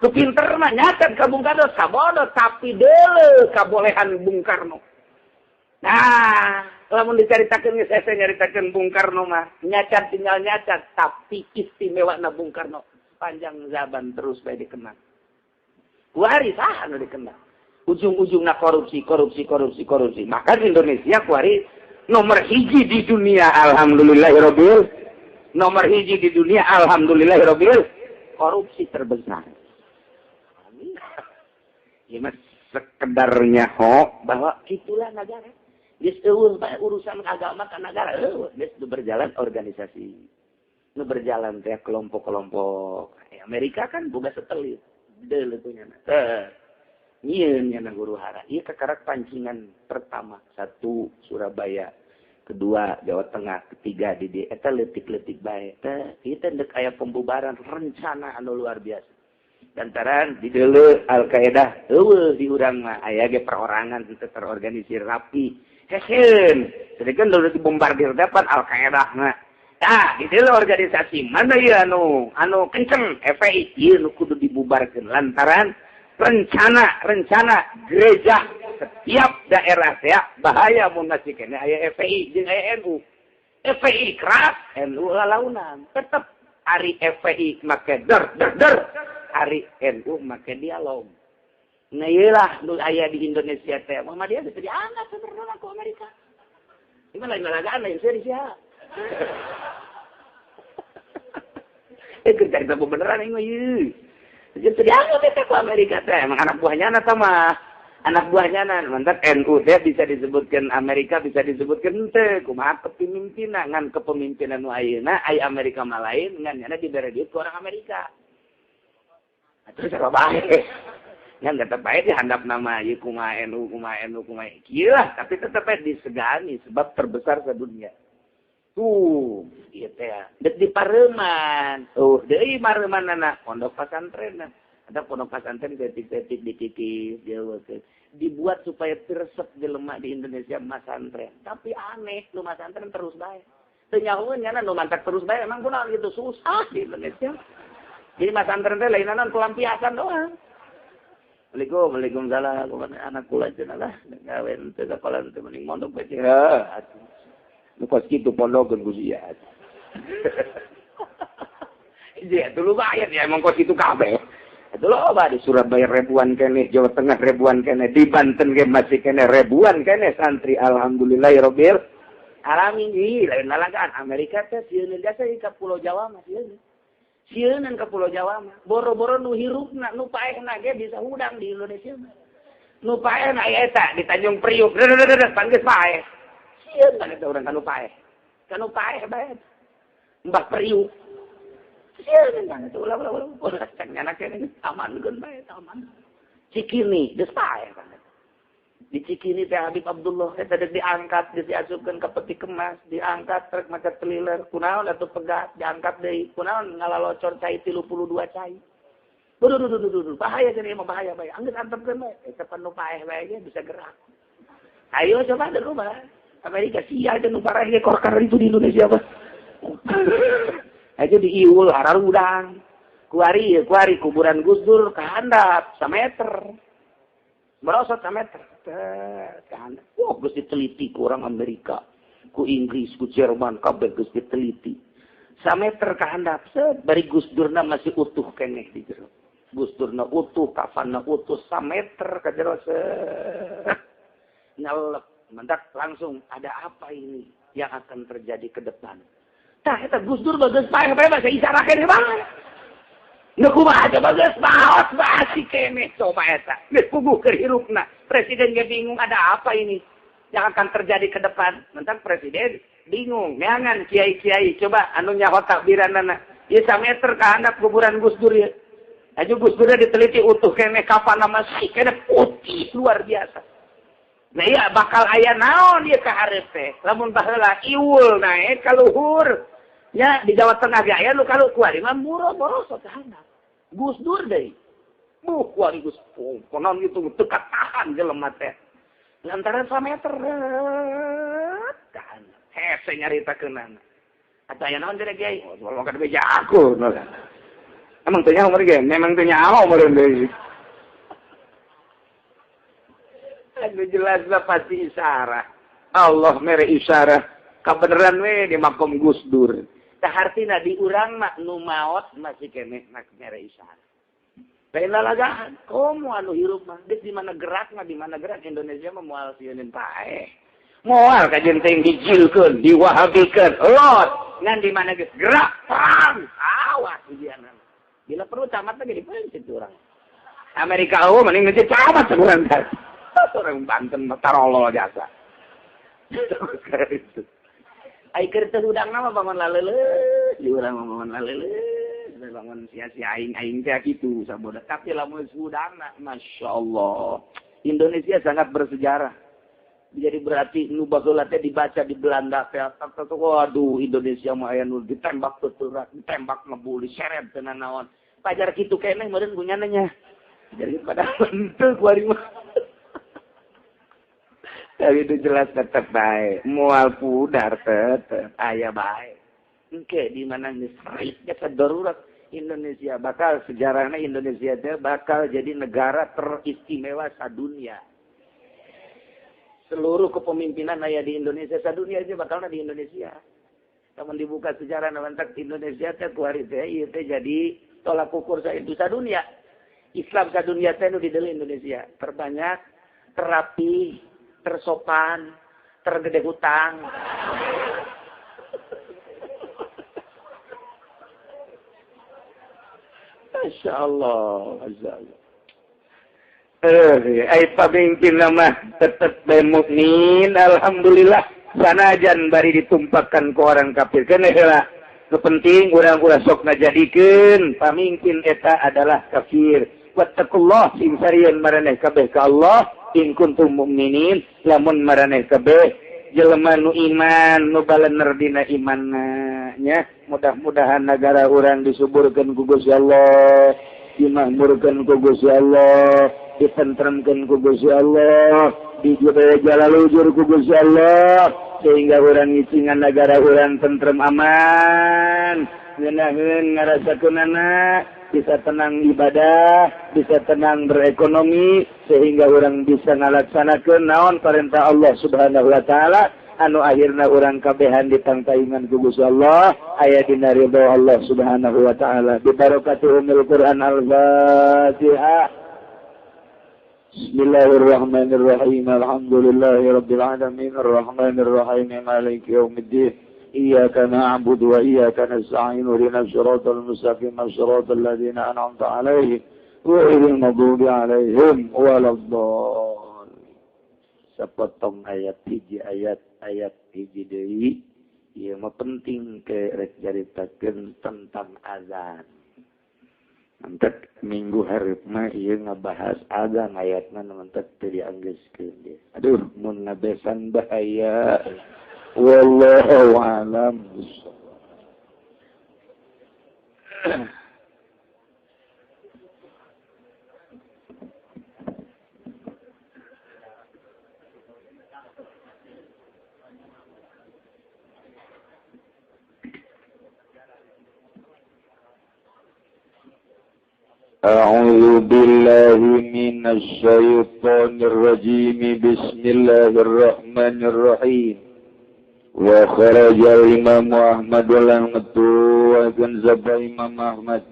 [SPEAKER 1] Nu pinter mah nyacat ka Bung Karno sabodo, tapi deuleu kabolehan Bung Karno. Nah, lamun dicaritakeun geus hese nyaritakeun Bung Karno mah nyacat tinggal nyacat, tapi istimewana Bung Karno panjang zaman terus bae dikenang. Kuari saha nu dikenang. Ujung-ujungnya korupsi, korupsi, korupsi, korupsi. Maka Indonesia kuari nomor hiji di dunia, alhamdulillahirabbil. Nomor hiji di dunia, alhamdulillahirabbil. Korupsi terbesar. Ya mas, sekedarnya ho bahwa itulah negara. Geus eueuh bae urusan agama ka negara eueuh, geus berjalan organisasi. Nu berjalan teh kelompok-kelompok. Amerika kan boga satelit. Deuleu teh nya. Teh. Nyieun nya guru hara. Ieu kakarak pancingan pertama, satu Surabaya, kedua Jawa Tengah, ketiga di dieu eta leutik-leutik bae. Teh ieu teh deuk aya pembubaran rencana anu luar biasa. Lantaran di deuleu Al-Qaeda eueuh di urang mah aya ge perorangan teu terorganisir rapi. Heseun, sedengkeun deuleu dibombardir depan Al-Qaeda mah. Tah, di deuleu organisasi mana ieu anu kenceng FPI ieu nu kudu dibubarkeun lantaran rencana gereja setiap daerah teh bahaya mun masih kene aya FPI jeung aya NU. FPI keras, NU lalaunan. Tetep ari FPI make der der der, ari NU make dialog. Nah ieu lah nu aya di Indonesia teh. Muhammadiyah teh dianggap sebenarnya ku Amerika. Ieu mah lain lalagaan lain serius ya. Kerja kita beneran ieu mah ieu. Jadi dianggap teh ku Amerika teh emang anak buahnya na mah. Anak buahnya na mantap NU teh bisa disebutkan Amerika bisa disebutkan teh kumaha kepemimpinan ngan kepemimpinan nu ayeuna ai Amerika mah lain ngan nyana dibere duit ku orang Amerika. Atuh sarua bae. Ngan tetep bae dihandap nama ieu kumaha NU kumaha NU kumaha kieu lah, tapi tetep bae disegani sebab terbesar sedunia. Tuh, ieu teh dek di Pareman. Oh, deui Paremanana pondok pesantren. Ada pondok pesantren detik-detik dititip dia dibuat supaya teresep jelema di Indonesia masantren. Tapi aneh, nu masantren terus bae. Teu nyahoeun nya nu mantak terus bae emang kunaon gitu susah di Indonesia. Jadi masantren teh lain naon pelampiasan doang. Assalamualaikum, waalaikumsalam. Kumaha anak kula cenah lah, gawe teu sakola teu mending mondok bae. Heuh. Nu kos kitu pondokeun ku sia. Iya, dulu bayar ya emang kos kitu kabeh. Itu loba di Surabaya ribuan keneh, Jawa Tengah ribuan keneh, di Banten ge masih keneh ribuan keneh santri alhamdulillahirabbil. Alami ih lain lalagaan Amerika teh sieun jasa ka Pulau Jawa mah sieun. Sieunan ka Pulau Jawa mah. Boro-boro nu hirupna nu paehna ge bisa hudang di Indonesia mah. Nu paehna aya eta di Tanjung Priuk. Pan geus paeh. Sieun kan eta urang kanu paeh. Kanu paeh bae. Mbah Priuk. Sieun kan eta ulah-ulah ulah cek nyana keneh amankeun bae aman. Cikini geus paeh kan. Di Cikini teh Habib Abdullah eta deuk diangkat, geus diasupkeun ka peti kemas, diangkat truk maca teliler, kunaon atuh pegat, diangkat deui, kunaon ngalalocor cai 32 cai. Duh duh duh duh duh, bahaya cenah mah bahaya bae. Anggeus antepkeun bae, eta pan nu paeh bae ge bisa gerak. Ayo coba deuk mah. Amerika sia jeung nu pareh ge korkar itu di Indonesia mah. Aja diiul hararudang. Kuari kuari kuburan Gus Dur ka handap sameter. Merosot sameter. Kan. Wah, geus diteliti ku orang Amerika, ku Inggris, ku Jerman, kabeh geus diteliti. Sameter ka handap, set bari Gus Durna masih utuh keneh di jero. Gus Durna utuh, kafanna utuh, sameter ka jero set. Nyelep, mendak langsung ada apa ini yang akan terjadi ke depan. Tah eta Gus Dur bagus paeh bae bahasa isyarat keneh banget. Nu kumaha coba geus maot basi keneh coba eta. Geus puguh keur hirupna. Presiden ge bingung ada apa ini yang akan terjadi ke depan. Mentang presiden bingung. Neangan kiai-kiai coba anu nyaho takbiranana. Ieu sameter ka handap kuburan Gus Dur ieu. Aju Gus Dur diteliti utuh keneh kafanna masih keneh putih luar biasa. Nah iya bakal aya naon ieu ka hareup teh. Lamun baheula iul naek ka luhur. Ya di Jawa Tengah ge aya nu kalu kuari mah muro-moro ka handap. Gus Dur deui. Buh kuari geus konon gitu teu katahan jelema teh. Lantaran sameter kan. Hese nyaritakeunana. Atuh aya naon cenah kiai? Oh, soal makan beja aku. Emang teu nyaho meureun ge? Memang teu nyaho meureun deui. Aduh jelas lah pasti isyarat. Allah mere isyarat. Kabeneran we di makom Gus Dur. Tah hartina di urang mah nu maot masih keneh nak mere isyarat. Lain lalagaan, komo anu hirup mah geus di mana gerakna, di mana gerak Indonesia mah moal sieuneun paeh. Moal kajeun teh dijilkeun, diwahabikeun, lot. Ngan di mana geus gerak perang, awas ujianna. Bila perlu camat lagi dipencet urang. Amerika eueuh mending ngecet camat urang teh. Orang Banten mah tarolol jasa. Ai keur teu hudang mah bangun laleuleus, di urang mah bangun laleuleus, bangun sia-sia aing-aing teh kitu saboda. Tapi lamun hudangna masyaallah. Indonesia sangat bersejarah. Jadi berarti nu baheula teh dibaca di Belanda teh waduh Indonesia mah aya nu ditembak tuturak, ditembak ngebul, diseret teu nanaon. Pajar kitu keneh meureun gunyana nya. Jadi padahal henteu kuari mah. Tapi itu jelas tetap baik. Mual pudar tetap aya baik. Engke di mana geus jasa darurat Indonesia bakal sejarahnya Indonesia teh bakal jadi negara teristimewa sadunia. Seluruh kepemimpinan aya di Indonesia sadunia aja bakalna di Indonesia. Lamun dibuka sejarah mantak Indonesia teh kuari teh ieu teh jadi tolak ukur saitu sadunia. Islam sadunia teh nu di deuleu Indonesia. Terbanyak, terapi, tersopan, tergede hutang. Masya Allah, Masya Allah. Ai pamimpin mah tetep bae mukmin, alhamdulillah. Sanajan bari ditumpahkan ke orang kafir. Keun heula. Nu penting urang ulah sok ngajadikeun pamimpin eta adalah kafir. Wattaqullah sing sarieun maraneh kabeh ka Allah in kuntum mukminin, lamun maraneh kabeh jelema nu iman nu balener dina imanna nya. Mudah-mudahan nagara urang disuburkeun ku Gusti Allah, dimakmurkeun ku Gusti Allah, ditentremkeun ku Gusti Allah, dijaga jalalujur ku Gusti Allah, sehingga urang ngicingan nagara urang tentrem aman, ngeunaheun ngarasakeunana, bisa tenang ibadah, bisa tenang berekonomi, sehingga orang bisa ngalaksanakeun naon perintah Allah Subhanahu wa taala anu akhirna urang kabehan ditangtayungan ku Gusti Allah, aya dina ridho Allah Subhanahu wa taala. Bi barakati umil Quran. Al-Fatihah.
[SPEAKER 2] Bismillahirrahmanirrahim. Alhamdulillahi rabbil alamin arrahmanirrahim maliki yaumiddin. Iyyaka na'budu wa iyyaka nasta'in ihdinas siratal mustaqim siratal ladzina an'amta 'alaihim ghairil maghdubi 'alaihim waladdallin. Sapotong ayat hiji ayat hiji deui ieu mah penting ke rek caritakeun tentang azan. Mantek minggu hareup mah ieu ngabahas azan ayatna mantek teu dianggeuskeun deui. Aduh mun ngabesan bahaya. Wallahu a'lam bishawab. A'udzu billahi minasy syaithanir rajim. Bismillahirrahmanirrahim. Wa kharaja Imam Ahmad lan metuakeun sapa Imam Ahmad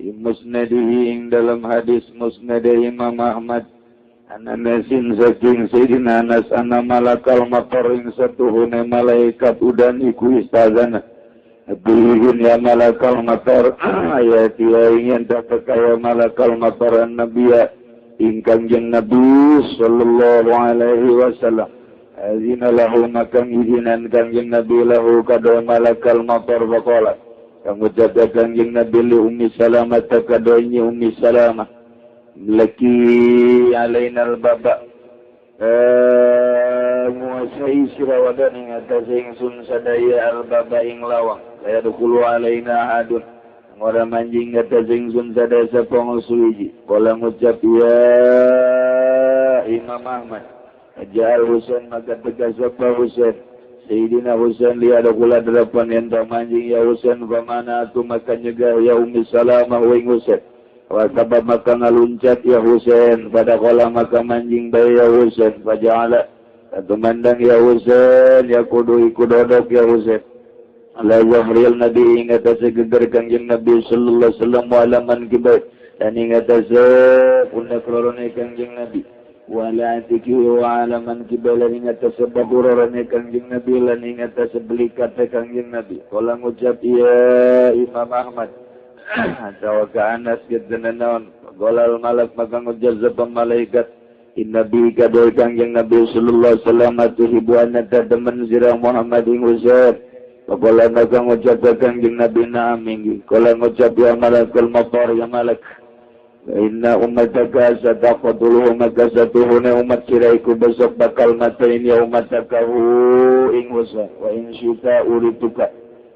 [SPEAKER 2] di musnadihi ing dalam hadis musnad Imam Ahmad an Anasin saking Sayyidina Anas anna malakal matar ing satuhune malaikat udan iku istazana Abdulihun ya malakal matar ayat ingin dapat kaya malakal matar nabiya ingkang jeng Nabi sallallahu alaihi wasallam azina lahu makang izinan kangjeng Nabi lahu kado malakal matar faqala kang ucap kangjeng Nabi li Ummi Salamah kado nyi Ummi Salamah laki alaina al-baba nguasai sira wadan ing atase ingsun sadaya al-baba ing lawang kaya dukulu alaina ahadun ora manjing atase ingsun sadaya sapa suwiji kala ngucap ya Imam Ahmad Ja'al Husain maka tegas sapa Husain Sayyidina Husain li ada kula delapan yang tak manjing ya Husain pamana atu maka nyegah ya Ummi Salamah wa ing Husain wa sabab maka ngaluncat ya Husain pada kala maka manjing bae ya Husain faja'ala tumandang ya Husain ya kudu iku dodok ya Husain ala zahril nabi ing atase geger kangjeng Nabi sallallahu alaihi wasallam wa alaman kibai dan ing atase pundak lorone kangjeng Nabi wala atiki wa alaman kibala ing atase baburane kangjeng Nabi lan ing atase belikat kangjeng Nabi kala ngucap ya Imam Ahmad tawa ka Anas gedena naon golal malak maka ngucap sapa malaikat innabi kadoi kangjeng Nabi sallallahu alaihi wasallam tuhibu anna demen sira Muhammad ing Husain kala maka ngucap kangjeng Nabi na'am inggih kala ngucap ya malakul matar ya malak inna ummataka sataqtuluhu maka satuhuna umat sira iku besok bakal matein ya ummataka ing Husain wa in syita urituka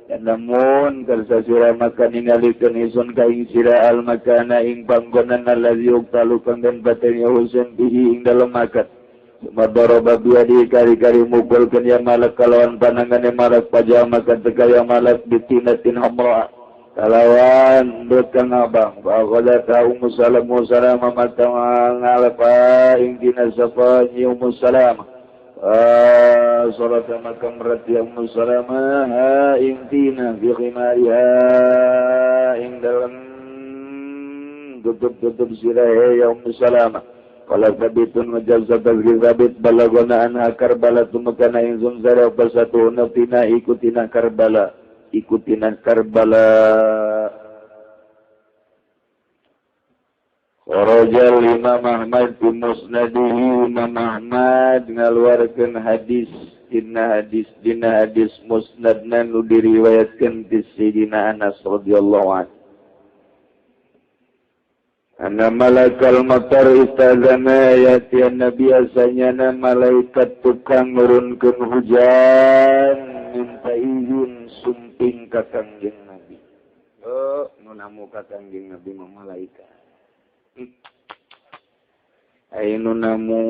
[SPEAKER 2] dan namun kersa sira maka ningalikeun ingsun ka ing sira al makana ing panggonan allazi uqtalu kang den baten ya Husain bihi ing dalem makan Sumadoroba biadi kari-kari mukulkeun ya malak kalawan panangane malak pajah maka teka ya malak bitinatin hamra kalawan bekang abang faqala Ummu Salamah salamah mata ngalafa ing dina safa nyi Ummu Salamah salata maka merat ya Ummu Salamah ha ing dina fi khimariha ing dalem tutup-tutup sirahe ya Ummu Salamah qala sabitun majazat tazkir balagona anha Karbala tumakana ing zumzara pasatu nafina ikutina Karbala ikutina Karbala. Kharajal Imam Ahmad bi musnadihi Imam Ahmad ngaluarkeun hadis dina hadis musnadna nu diriwayatkeun ti Sayyidina Anas radhiyallahu anhu anna malakal matar istazana yati nabi asanyana malaikat tukang nurunkeun hujan minta izin sumping ka Kangjeng Nabi. Oh, nu namu ka Kangjeng Nabi mah malaikat. Aya nu namu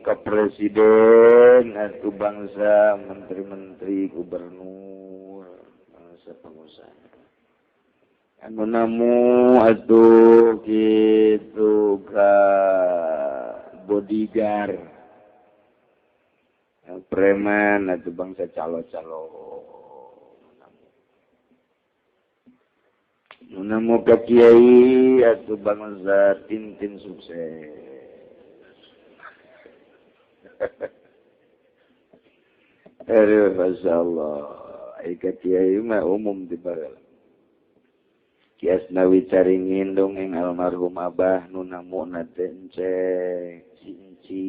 [SPEAKER 2] ka presiden atuh bangsa menteri-menteri gubernur bangsa pengusaha. Anu namu atuh kitu ka bodyguard preman atau bangsa calo-calo. Nu namu ka kiai atuh bangsa tintin sukses. Aduh, Masya Allah. Ika kiai mah umum di baheula. Kias Nawi caringin dongeng almarhum abah nu namuna teh encek, si enci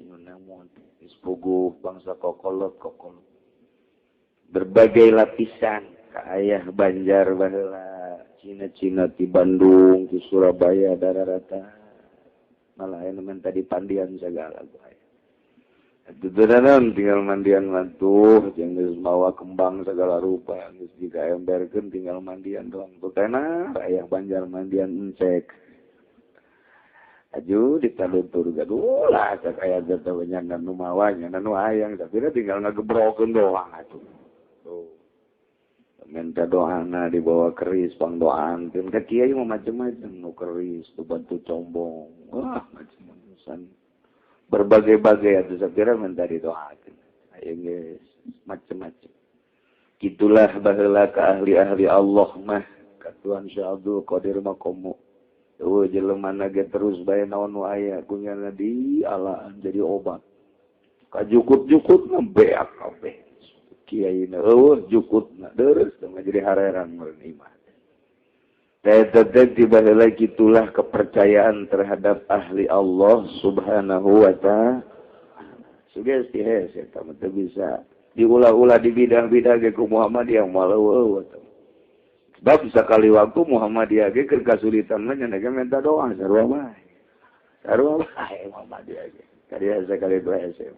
[SPEAKER 2] nu namu teh geus puguh bangsa kokolot kokolot. Berbagai lapisan ka ayah Banjar baheula, Cina-Cina ti Bandung, ti Surabaya dararata. Malah aya nu menta di pandian sagala bae. Atuh tinggal mandian mantuh, jeung geus mawa kembang segala rupa, geus digaemberkeun tinggal mandian doang. Tukana ayah Banjar mandian encek. Aju ditaluntur gaduh lah cak aya teh nyandan nu mawa nyandan nu hayang tapi tinggal ngagebrokeun doang atuh. Tuh. Minta doana dibawa keris pangdoaan ka kiai mah macem-macem nu keris nu bantu combong. Wah, macem-macem. Berbagai-bagai atau sakira minta didoakan. Ayo guys, macem-macem. Gitulah baheula ka ahli-ahli Allah mah, ka Tuhan Syekh Abdul Qadir mah komo. Eueuh jelema ge terus bae naon nu aya kunyana di alaan jadi obat. Kajukut-jukutna beak kabeh. Kiai na eueuh jukutna deres teh jadi hareran meureun imah. Teh baheula gitulah kepercayaan terhadap ahli Allah Subhanahu wa ta'ala. Sugesti hese eta mah teu bisa diulah-ulah di bidang-bidang ge ku Muhammadiyah moal eueuh eta. Sebab sakali waktu Muhammadiyah ge keur kasulitan mah nya ge minta doa sarua bae. Sarua bae Muhammadiyah ge. Kadieu sakali dua hese.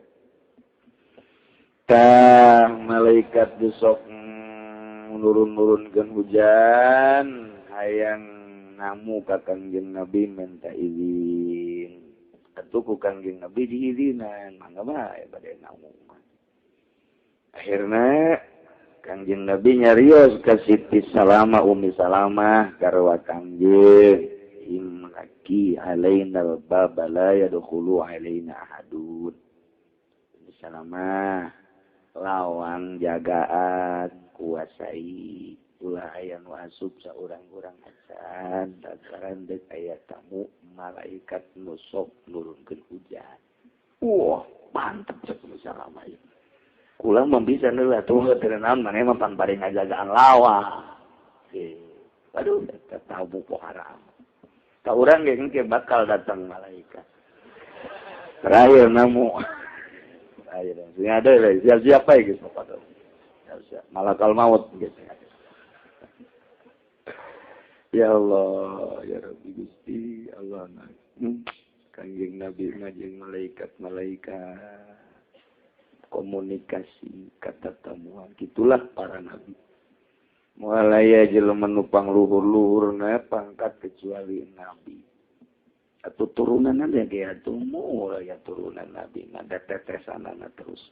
[SPEAKER 2] Tah malaikat besok nurun-nurunkeun hujan hayang namu ka Kangjeng Nabi minta izin. Atuh ku Kangjeng Nabi diizinan, mangga bae bade namu. Akhirna Kangjeng Nabi nyarios ka Siti Salamah Umi Salamah karwa Kangjeng imlaki alainal baba la yadkhulu alaina ahadun. Umi Salamah lawang jagaan kuasai ulah aya nu asup saurang-urang acan lantaran deuk aya tamu malaikat nu sok nurunkeun hujan. Wah, mantep cek Salamah ieu. Kula mah bisa heula tuh teu naon maneh mah pan bari ngajagaan lawang. Aduh, eta tamu pohara. Ka urang ge engke bakal datang malaikat. Terakhir namu. Terakhir sing ada siap-siap bae geus bapak. Siap-siap malakal maut geus. Ya Allah, ya Rabbi Gusti, Allah Kangjeng Nabi ngajeng malaikat-malaikat komunikasi kata temuan gitulah para nabi. Moal aya jelema nu pangluhur-luhurna pangkat kecuali nabi. Atau turunan ya ge atuh moal ya turunan nabi ada tetesanana terus.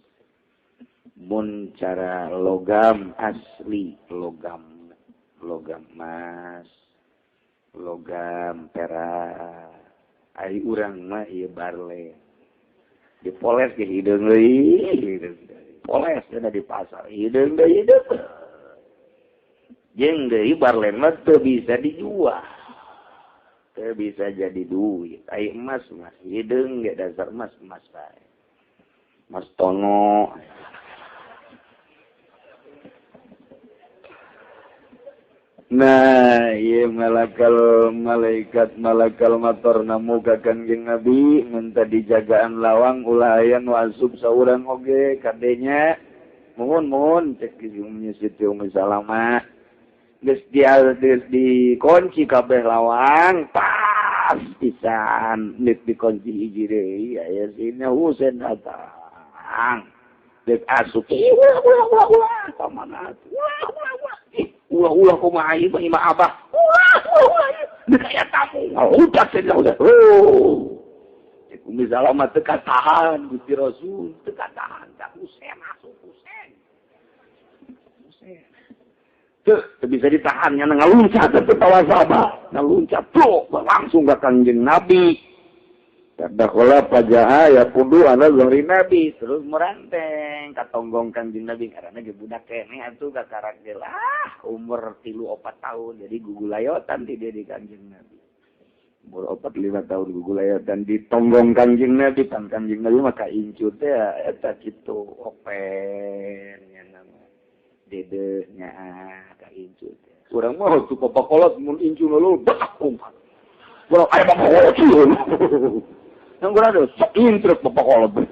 [SPEAKER 2] Mun cara logam asli, logam logam emas, logam perak. Ai urang mah ieu barle. Dipoles ge hideung deui, hideung deui. Poles da di pasar, hideung deui hideung. Jeung deui barle mah teu bisa dijual. Teu bisa jadi duit. Ai emas mah hideung ge dasar emas emas bae. Mas Tono. Nah, ieu malakal malaikat malakal mator namu ka Kangjeng Nabi minta dijagaan lawang ulah aya nu asup saurang oge kadenya. Mohon cek Umi Siti Umi Salamah. Geus dikunci kabeh lawang pas pisan nek dikunci hiji deui aya sina Husain datang. Dek asup ulah ulah ulah ulah ka mana ulah ulah ulah. Ulah-ulah kumaha ieu mah imah abah. Ulah ulah ulah deuk aya tamu. Udah cenah udah. Oh. Cek Umi Salamah teu katahan Gusti Rasul, teu katahan ka Husain asup Husain. Husain. Teu bisa ditahan nya ngaluncat teu tawasaba, ngaluncat tuh langsung ka Kangjeng Nabi. Tadakhala pajaha ya kudu ala zahri Nabi terus meranteng katonggong Kangjeng Nabi karena ge budak keneh atuh kakarak ge lah umur 3-4 tahun jadi gugulayotan ti dia di Kangjeng Nabi. Umur 4-5 tahun gugulayotan ditonggong Kangjeng Nabi, pan Kangjeng Nabi maka incu teh eta kitu open nya nama. Dede nya ka incu teh. Urang mah tu papakolot mun incu lulu betak kumpat. Urang aya papakolot sieun. Yang urang teh sok intrek papakolot.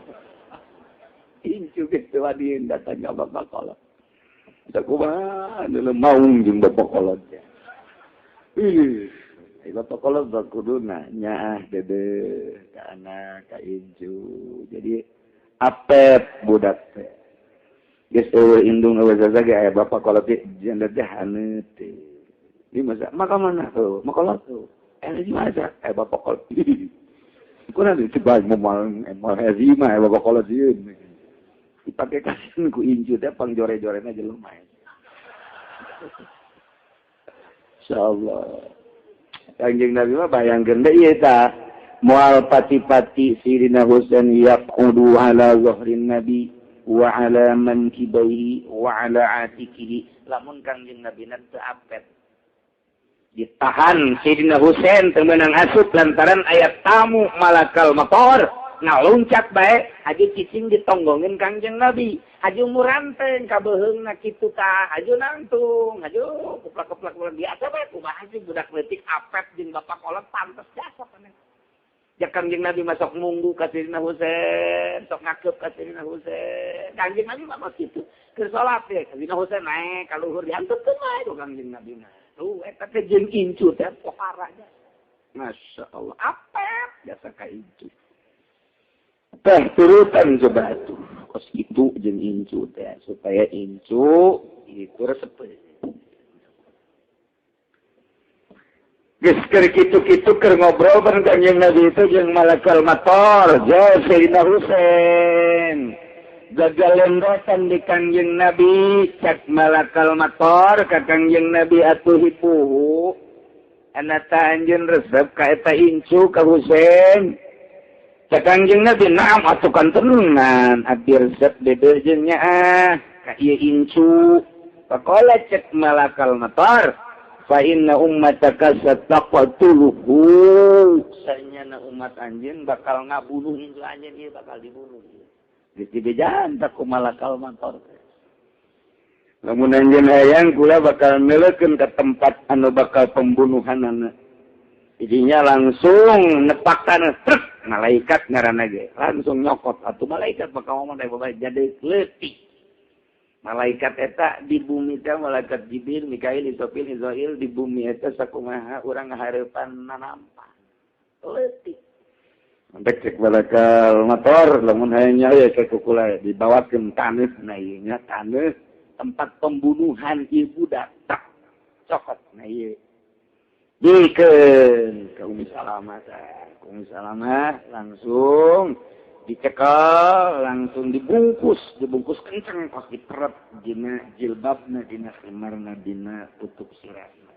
[SPEAKER 2] Incu geus wadieun datang ka bapak kolot. Kumaha anu maung jeung bapak kolot teh. Ih, bapak kolot bakuduna nyaah dede ka anak ka incu. Jadi apep budak teh. Geus eueuh indung eueuh zaza ge aya bapak kolot teh jeung teh haneut teh. Di masa maka mana tuh? Makolot tuh. Eh di masa aya bapak kolot. Kunaon dicoba moal moal hezima aya bapak kolot sieun. Dipake kasin ku incu teh pangjore-jorena jelema. Insyaallah. Kangjeng Nabi mah bayangkeun deui ieu tah. Moal pati-pati Sayyidina Husain yaqudu ala zuhrin Nabi wa ala mankibaihi wa ala atikihi. Lamun Kangjeng Nabi teu apet. Ditahan Sayyidina Husain teu meunang asup lantaran aya tamu malakal motor. Ngaluncat bae haji cicing ditonggongin Kangjeng Nabi haji muranteng kabeheungna kitu tah haji nangtung haji kuplak-kuplak biasa bae kumaha sih budak leutik apet jeung bapak kolot pantes jasa paneh ja Kangjeng Nabi masuk munggu ka Sayyidina Husain sok ngakeup ka Sayyidina Husain Kangjeng Nabi mah kitu keur salat teh Sayyidina Husain naek ka luhur diantepkeun bae ku Kangjeng Nabi mah tuh eta teh jeung incu teh pohara nya Masya Allah apet jasa ka incu teh turutan coba tuh kos itu jeung incu teh supaya incu itu resep geus keur kitu-kitu keur ngobrol bareng Kangjeng Nabi itu jeung malakal mator jauh Sayyidina Husain gagalendotan di Kangjeng Nabi cak malakal mator ka Kangjeng Nabi atuh hipuhu anata anjeun resep ka eta incu ka Husain Kangjeng Nabi naam atuh kan tenan abdi resep dede jeung nyaah ka ieu incu faqala cek malakal matar fa inna ummataka sataqtuluhu sanyana umat anjeun bakal ngabunuh incu anjeun ieu bakal dibunuh geus dibejaan tak ku malakal matar lamun anjeun hayang kula bakal meleukeun ka tempat anu bakal pembunuhanana idinya langsung nepak tanah truk malaikat ngaranna ge langsung nyokot atuh malaikat bakal ngomong teh jadi leutik malaikat eta di bumi teh malaikat Jibril Mikail Israfil Izrail di bumi eta sakumaha urang ngahareupan nanampa leutik sampai cek malakal motor lamun hayang nya ke kukula dibawakeun taneuh na ieu nya taneuh tempat pembunuhan ieu budak tak cokot na ieu dikeun ka Umi Salamah. Umi Salamah langsung dicekel, langsung dibungkus, dibungkus kenceng pas diperep dina jilbabna, dina khimarna, dina tutup sirahna.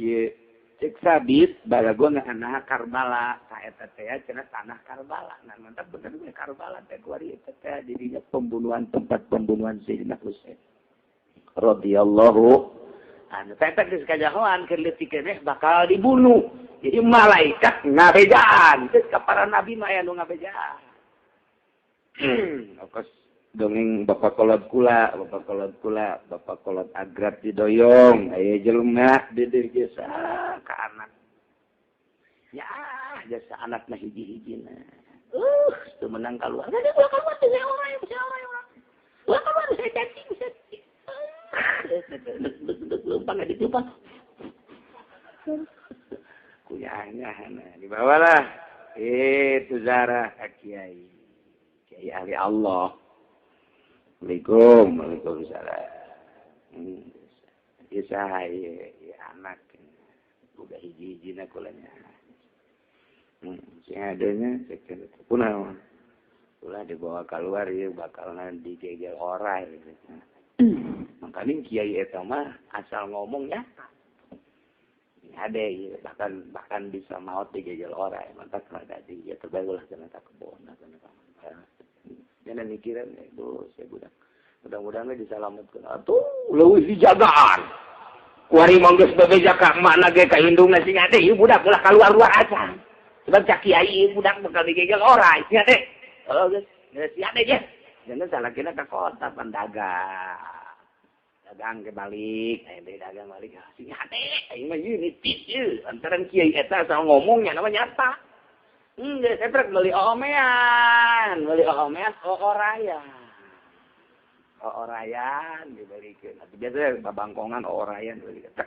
[SPEAKER 2] Ieu cek sabit balagona anak Karbala, ka eta teh cenah tanah Karbala. Nah mantap bener we Karbala teh kuari eta teh dirinya pembunuhan tempat pembunuhan Sayyidina Husain radhiyallahu anu teh geus kajahoan keur leutik keneh bakal dibunuh. Jadi malaikat ngabejaan geus ka para nabi mah aya nu ngabejaan. Okos dongeng bapak kolot kula, bapak kolot kula, bapak kolot agrab didoyong, aya jelema deudeuh jasa ka anak. Ya, jasa anakna hiji-hijina. Teu meunang kaluar. Ulah kaluar teh orang, orang. Ulah kaluar saya cacing, saya lempang di depan. Kuyahnya dibawalah itu Zara ke kiai. Kiai ahli Allah. Assalamualaikum, waalaikumsalam. Ieu saha ieu anak. Udah hiji-hijina kulanya. Sing adanya cek kunaon. Ulah dibawa keluar ieu bakalna digegel orai. Makanya kiai eta mah asal ngomong nyata. Ada ya, bahkan bisa maut digegel orai. Mantap rada di ya terbaik ulah cenah tak kebon cenah. Jangan mikiran itu saya budak. Mudah-mudahan we disalametkeun. Atuh leuwih dijagaan.
[SPEAKER 1] Kuari mah geus bebeja ka emakna ge ka indungna sing ade ieu budak ulah kaluar-luar acan. Sebab cak kiai ieu budak bakal digegel orai sing ade. Oh geus, geus si ade ge. Jangan salakina ka kota pan dagang. Dagang ke balik, aya deui dagang balik. Sing ade aing mah ieu nitip ieu lantaran kiai eta asal ngomongnya nama nyata. Geus etrek meuli oomean oorayan. Oorayan dibelikeun. Atuh biasa babangkongan oorayan dibelikeun.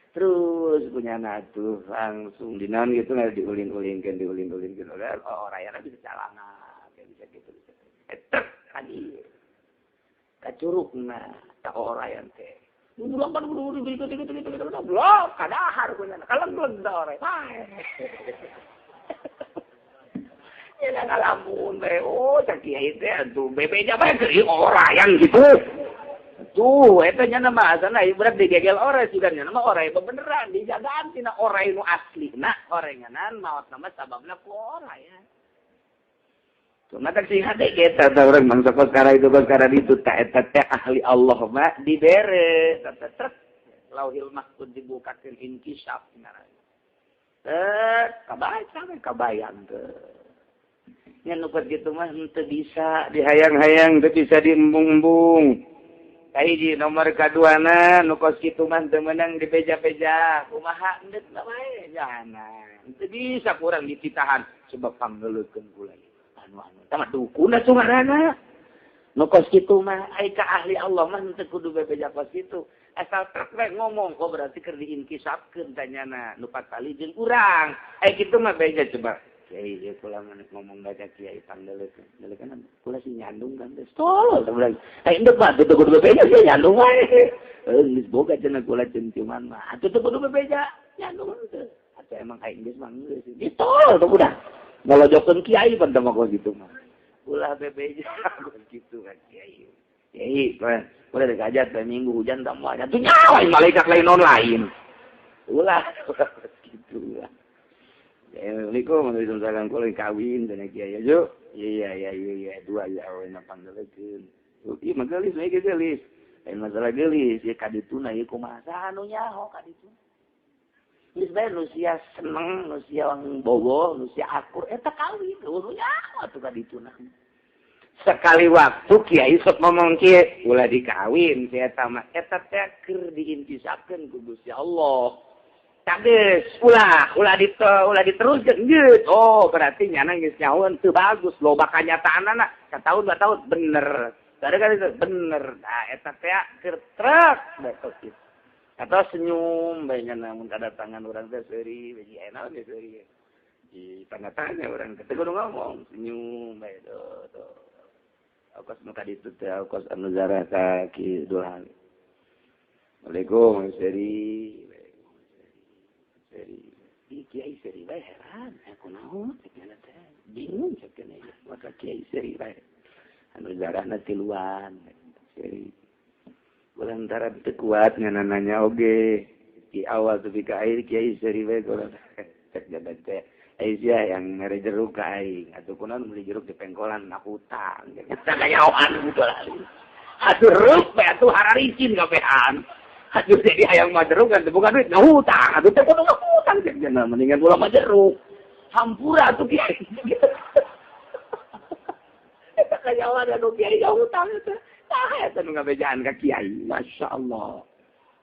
[SPEAKER 1] Terus punya atuh langsung dinaon gitu diulin-ulinkeun diulin-ulinkeun. Oorayan bisa calangan, bisa gitu. Etrek ka dieu. Ka curugna ka oorayan teh. Blok blok kadahar punya kalegleg da oray. Ya ngalamun bae oh cak kiai teh atuh bebeja bae keur orayan gitu. Tuh eta nya mah asana ieu berat digegel oray sugan nya mah oray bebeneran dijagaan tina oray nu aslina orenganan maot nama sababna ku orayan. Tuh mata sing hade ge eta urang mangsa perkara itu perkara ditu ta eta teh ahli Allah mah dibere teh trek lauhil mahfuz dibukakeun inkisaf ngaranna. Teh kabaca we kabayang teh. Nya nu gitu mah henteu bisa dihayang-hayang, teu bisa diembung-embung. Kahiji nomor kaduana nu kos kitu mah teu meunang dibeja-beja. Kumaha endek bae jana. Teu bisa kurang dititahan sebab panggeuleukeun kula anu-anu. Tah mah dukun atuh ngaranna. Nu kos kitu mah ai ka ahli Allah mah henteu kudu bebeja kos kitu. Asal trek we ngomong kok berarti keur diinkisapkeun tanyana nu patali jeung urang. Ai kitu mah beja coba. Kiai ieu kula ngomong baca kiai pangdelekeun. Delekeun kula sih nyandung kan teh. Tolol teh bilang. Ai endek mah teu kudu bebeja sih nyandung wae. Geus boga cenah kula ciuman mah. Atuh teu kudu bebeja nyandung teh. Atuh emang aing geus mah geus. Ditolol teh budak. Ngalojokeun kiai pan teh mah kitu mah. Ulah bebeja kitu kan kiai. Kiai kula rek hajat bae minggu hujan tah moal. Atuh nyawa malaikat lain non lain. Ulah kitu lah. Assalamualaikum warahmatullahi wabarakatuh. Kawin dan kiai aja. Iya dua ya awen panggelekeun. Ieu mah geulis we geulis. Lain masalah geulis ieu ka dituna ieu kumaha anu nyaho ka dituna. Geus bae nu sia seneng, nu sia bogo, nu sia akur eta kawin nu nyaho atuh ka dituna. Sekali waktu kiai sok ngomong kieu, ulah dikawin si eta mah eta teh keur diintisapkeun ku Gusti Allah. Tades, ulah diteruskeun geus. Oh, berarti nyana geus nyahoeun teu bagus loba kanyataanana. Satahun dua tahun bener. Tadi kan itu bener. Nah, eta teh keur trek betul kitu. Atau senyum bae nyana mun kadatangan urang teh seuri, bagi enak ge seuri. Di tanda-tanya urang teh kudu ngomong, senyum bae tuh. Tuh. Kos nu ka ditu teh kos anu zarah ka Ki Dulhan. Assalamualaikum, seuri. Di kiai seri bae heran, aku naon cek nya teh. Bingung cek nya maka kiai seri bae. Anu zarahna tiluan seri. Lantaran teu kuat nganana oge. Di awal tepi ka air kiai seri bae kula cek jabat teh. Ai sia yang mere jeruk ka aing, atuh kunaon meuli jeruk di pengkolan na hutang. Kita kanyaoan gitu lah. Atuh reup bae atuh hararicin kabehan. Aduh jadi hayang mah jeruk kan bukan duit ngahutang atuh teh kudu ngahutang cenah mendingan ulah mah jeruk hampura atuh kiai eta kanyawan anu kiai ngahutang teh tah eta nu ngabejaan ka kiai masyaallah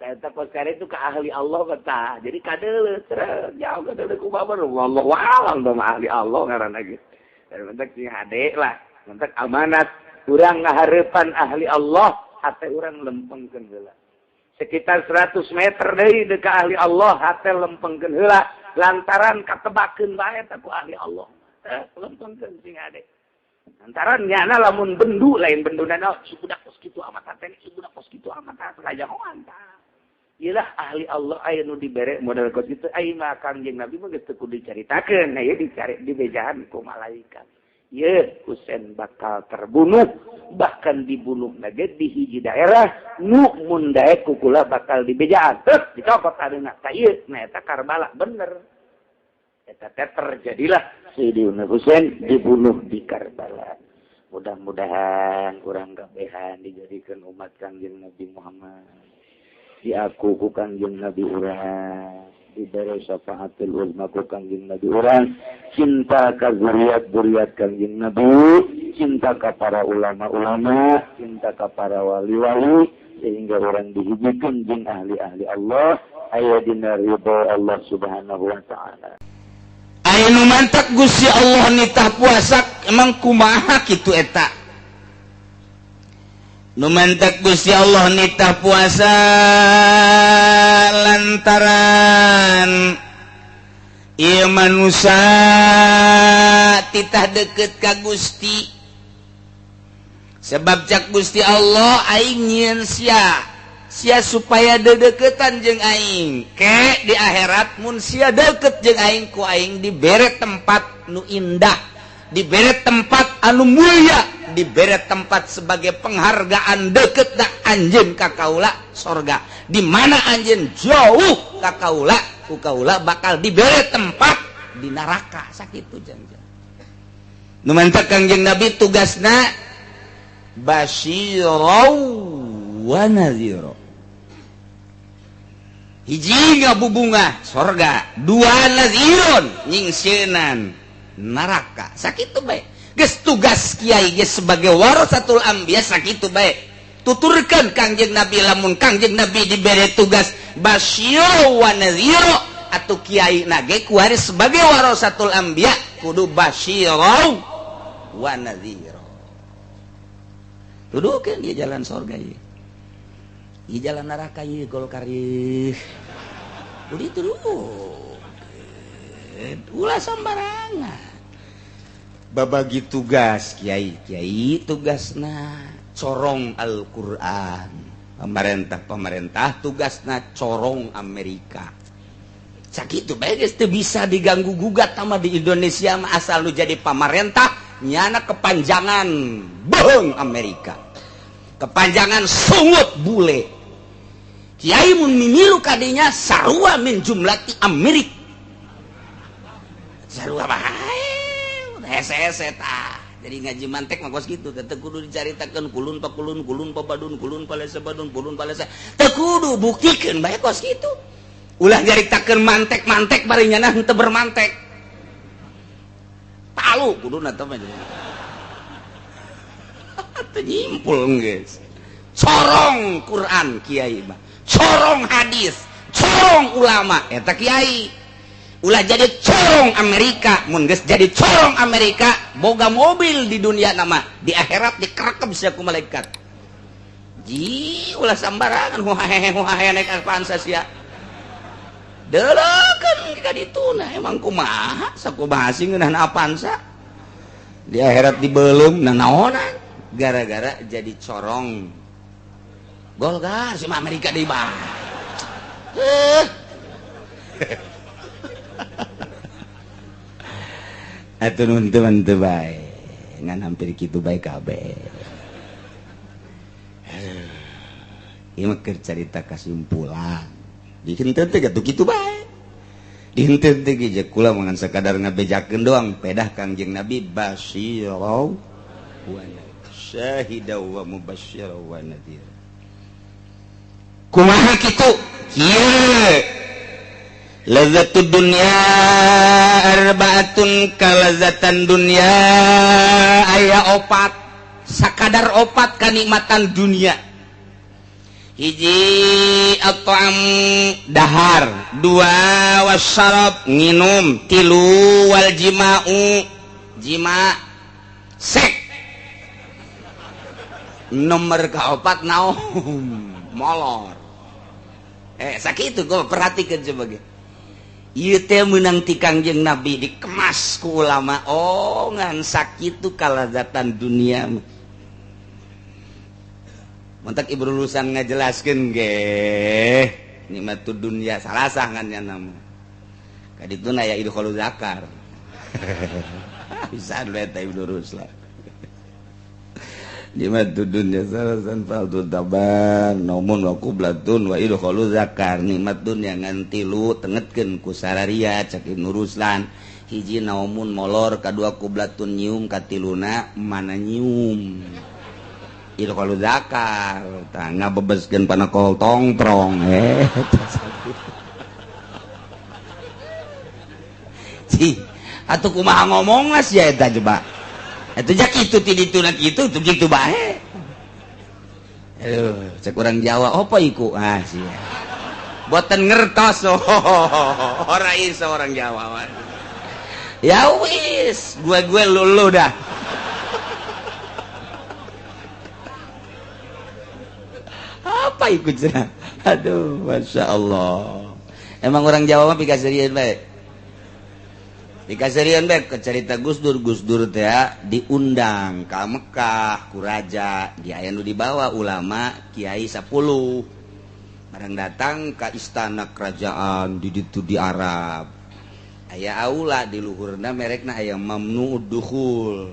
[SPEAKER 1] eta perkara itu ka ahli Allah kata jadi kadeuleuh trek jauh kadeuleuh kumaha wallahu a'lam da ahli Allah ngaranna ge dan mentek sing hade lah mentek amanat urang ngahareupan ahli Allah hate urang lempengkeun heula sekitar 100 meter deui deuk ahli Allah hate lempengkeun heula lantaran katebakeun bae teh ku ahli Allah teh lempengkeun sing ade lantaran nyana lamun bendu lain benduna si budak kos kitu amat hate si budak kos kitu amat hate kajahoan tah ieu lah ahli Allah aya nu dibere model kos kitu ai mah Kangjeng Nabi mah geus teu kudu dicaritakeun nah ieu dicari dibejaan ku malaikat Ye, Husain bakal terbunuh, bahkan dibunuh lagi di hiji daerah nu mun daek kukula bakal dibejaan. Terus dicopot adeuna ta ieu, nah eta Karbala bener. Eta teh terjadilah Sayyidina Husain dibunuh di Karbala. Mudah-mudahan urang kabehan dijadikan umat Kangjeng Nabi Muhammad.
[SPEAKER 2] Diaku ku Kangjeng Nabi urang, dibere syafaatul uzma ku Kangjeng Nabi urang, cinta ka zuriat-zuriat Kangjeng Nabi, cinta ka para ulama-ulama, cinta ka para wali-wali, sehingga orang dihijikeun jeung ahli-ahli Allah aya dina ridho Allah Subhanahu wa taala.
[SPEAKER 1] Aya nu mantak Gusti Allah nitah puasa emang kumaha kitu eta? Nu mantak Gusti Allah nitah puasa lantaran ieu manusia titah deket ka Gusti. Sebab cak Gusti Allah aing nyieun sia, sia supaya dedeketan jeung aing. Ke di akhirat mun sia deket jeung aing ku aing dibere tempat nu indah, dibere tempat anu mulia, dibere tempat sebagai penghargaan deket da anjeun ka kaula sorga. Di mana anjeun jauh ka kaula, ku kaula bakal dibere tempat di neraka. Sakitu jangjang. Nu mantak Kangjeng Nabi tugasna basyirau wa nadhira. Hiji ngabubungah sorga, dua nadhirun nyingsieunan neraka. Sakitu bae. Geus tugas kiai geus sebagai warasatul anbiya sakitu bae. Tuturkeun Kangjeng Nabi lamun Kangjeng Nabi dibere tugas basyirau wa nadhira atuh kiai na ge kuari sebagai warasatul anbiya kudu basyirau wa nadhira. Tuduhkeun ieu jalan sorga ieu. Ieu jalan neraka ieu Golkar ieu. Kudu dituduhkeun. Ulah sembarangan. Babagi tugas kiai, kiai tugasna corong Al-Qur'an. Pemerintah-pemerintah tugasna corong Amerika. Sakitu bae geus teu bisa diganggu gugat sama di Indonesia mah asal lu jadi pamarentah nyana kepanjangan bohong Amerika, kepanjangan sungut bule. Kiai mun mimilu kadinya sarua min jumlati Amerik, sarua bae hese-hese tah. Jadi ngaji mantek mah kos kitu teh kudu dicaritakeun kulun pa kulun, kulun pa badun, kulun pa lesa badun, kulun pa lesa. Teu kudu buktikeun bae kos kitu. Ulah nyaritakeun mantek-mantek bari nyana henteu bermantek. Palu kuduna teh mah. Teu nyimpul geus. Corong Quran kiai mah, corong hadis, corong ulama eta kiai. Ulah jadi corong Amerika, mun geus jadi corong Amerika boga mobil di dunia nama, di akhirat dikerekep sia ku malaikat. Ji ulah sambarangan huhahehe huhahehe naik Avanza sia. Deleukeun ka dituna emang kumaha sakumaha sih ngeunah Avanza. Di akhirat dibeuleum nanaonan gara-gara jadi corong Golkar si Amerika deui bah. Atuh nun teu teu bae. Ngan hampir kitu bae kabeh. Ieu mah keur carita kasimpulan. Dihenteu teh atuh kitu bae. Dihenteu teh ge kula mah ngan sakadar ngabejakeun doang pedah Kangjeng Nabi basyirau wa syahida wa mubasysyira wa nadhira. Kumaha kitu? Kieu. Lazzatud dunya arbaatun kalazatan dunya aya opat, sakadar opat kanikmatan dunia. Hiji at-ta'am dahar, dua wasyarab nginum, tilu wal jima'u jima sek. Nomor kaopat naum molor. Sakitu gua perhatikan sebagai ieu teh meunang ti Kangjeng Nabi dikemas ku ulama. Oh ngan sakitu kalazatan dunia mah. Mantak ibu lulusan ngajelaskeun ge nikmatud dunya salasah ngan nya nama. Kadituna ya idkhulul zakar. Bisa eta Ibnu Ruslan. Nikmatud dunya salasan faldul taban naumun wa qublatun wa idkhulul zakar. Nikmat dunya ngan tilu tengetkeun ku sararia cak Ibnu Ruslan. Hiji naumun molor, kadua qublatun nyium, katiluna mana nyium.
[SPEAKER 2] Ilqalu zakar tah ngabebeskeun panakol tongtrong Cih, atuh kumaha ngomong mas ya eta coba. Atuh ja kitu ti ditu na kitu tuh kitu bae. Aduh, cek urang Jawa apa iku? Ah sia. Boten ngertos ora iso orang Jawa. Ya wis, gue lulu dah. Apa ikut cenah? Aduh, Masya Allah. Emang orang Jawa mah pikaserian bae. Pikaserian bae ke cerita Gus Dur, Gus Dur teh diundang ka Mekah ku raja, di aya nu dibawa ulama kiai 10. Barang datang ka istana kerajaan di ditu di Arab. Aya aula di luhurna merekna aya mamnu'ud dukhul.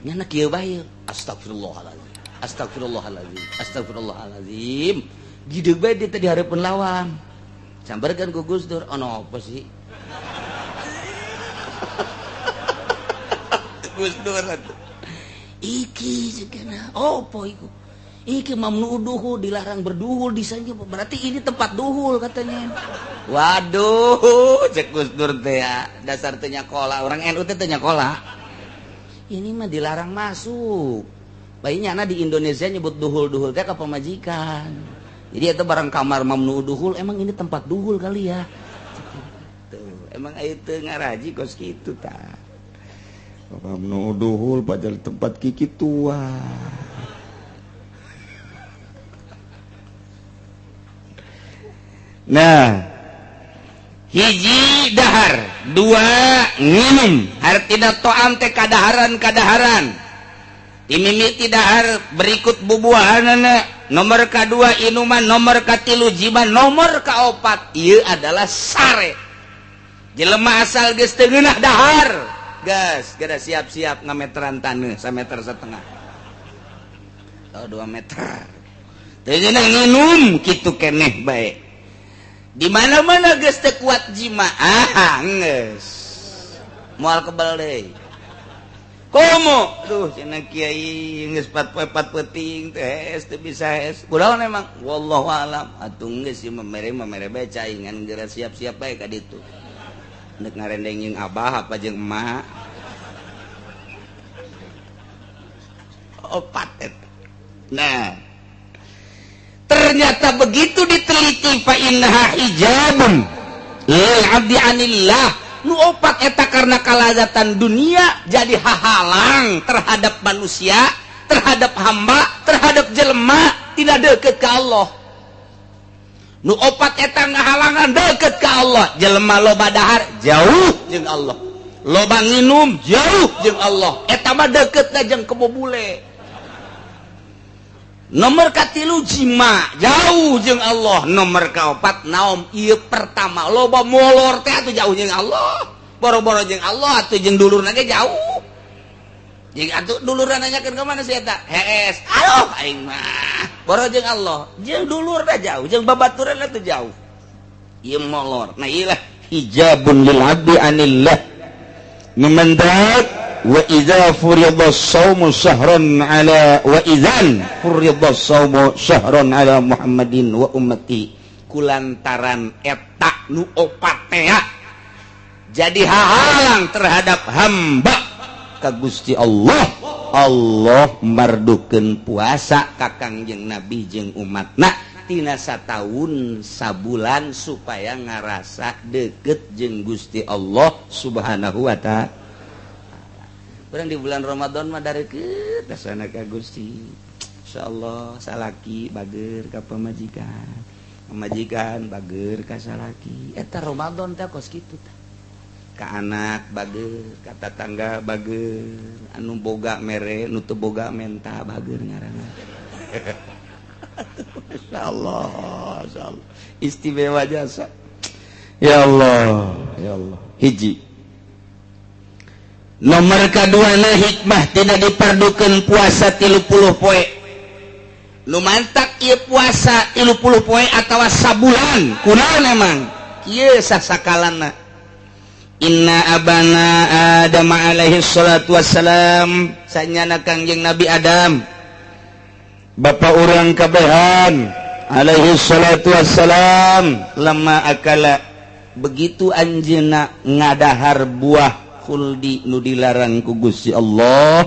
[SPEAKER 2] Nyana kieu bae. Astagfirullahalazim. Astagfirullahalazim. Astagfirullahalazim. Gideg bae dia teh di hareupeun lawang. Sambarkeun ku Gus Dur, ono apa sih? Gus Dur atuh. Iki segana opo iku? Iki mamnu duhul, dilarang berduhul di sana, berarti ini tempat duhul katanya. Waduh, cek Gus Dur teh ya, dasar teu nyakola, orang NU teh teu nyakola. Ini mah dilarang masuk. Bayinya na di Indonesia nyebut duhul-duhul teh ka pamajikan. Jadi itu barang kamar mamnu duhul, emang ini tempat duhul kali ya. Tuh, emang aya teu ngaraji kos kitu tah. Mamnu duhul padahal tempat kiki tua. Nah, hiji dahar, dua nginum, artina to'am teh kadaharan-kadaharan. Dimimiti dahar berikut bubuahanana, nomor kadua inuman, nomor katilu jiman, nomor kaopat ieu adalah sare. Jelema asal geus teu ngeunah dahar, geus geura siap-siap ngameteran taneuh sameter setengah. Atau 2 meter. Teu ngeunah nginum kitu keneh bae. Di mana-mana geus teu kuat jima, ah geus. Moal kebal deui. Komo, duh cenah kiai geus 4 poe 4 peuting teh teu bisa es. Kunaon emang? Wallahu alam. Atuh geus ieu mamere bae caingan geura siap-siap bae ka ditu. Nek ngarendeng jeung abah apa jeung emak. Opat eta. Nah, ternyata begitu diteliti fa innaha hijabun lil abdi anillah. Nu opat eta karena kalazatan dunia jadi hahalang terhadap manusia, terhadap hamba, terhadap jelema tidak deket ke Allah. Nu opat eta ngahalangan deket ke Allah. Jelema loba dahar jauh jeung Allah, loba nginum jauh jeung Allah. Eta mah deketna jeung kebobule. Nomor katilu jima jauh jeung Allah. Nomor kaopat naom ieu pertama loba molor teh atuh jauh jeung Allah. Boro-boro jeung Allah atuh jeung dulurna ge jauh. Jeung atuh dulurna nanyakeun ka mana si eta? Hees. Aduh aing mah. Boro jeung Allah, jeung dulurna jauh, jeung babaturanna teh jauh. Ieu molor. Nah ieu lah hijabun lil abdi anillah. Memendak wa idza furida shaumu syahran ala wa idzan furida shaumu syahran ala Muhammadin wa ummati. Kulantaran eta nu opat teh jadi hahalang terhadap hamba ka Gusti Allah. Allah mardukeun puasa ka Kangjeng Nabi jeung umatna tina sataun sabulan supaya ngarasa deket jeung Gusti Allah Subhanahu wa ta'ala. Urang di bulan Ramadan mah dareukeut dasana ka Gusti. Insyaallah salaki bager ka pamajikan, pamajikan bager ka salaki. Eta Ramadan teh kos kitu tah. Ka anak bager, ka tatangga bager, anu boga mere, nu teu boga menta bager ngaranna. Insyaallah, insyaallah. Istimewa jasa. Ya Allah, ya Allah. Hiji. Nomor kaduana hikmah tidak diperdukeun puasa 30 poe. Nu mantak ieu puasa 30 poe atawa sabulan. Kunaon emang? Kieu sasakalana.
[SPEAKER 1] Inna abana Adam alaihi salatu wassalam sanyana Kangjeng Nabi Adam bapa urang kabehan alaihi salatu wassalam lama akala begitu anjeunna ngadahar buah khuldi nu dilarang ku Gusti Allah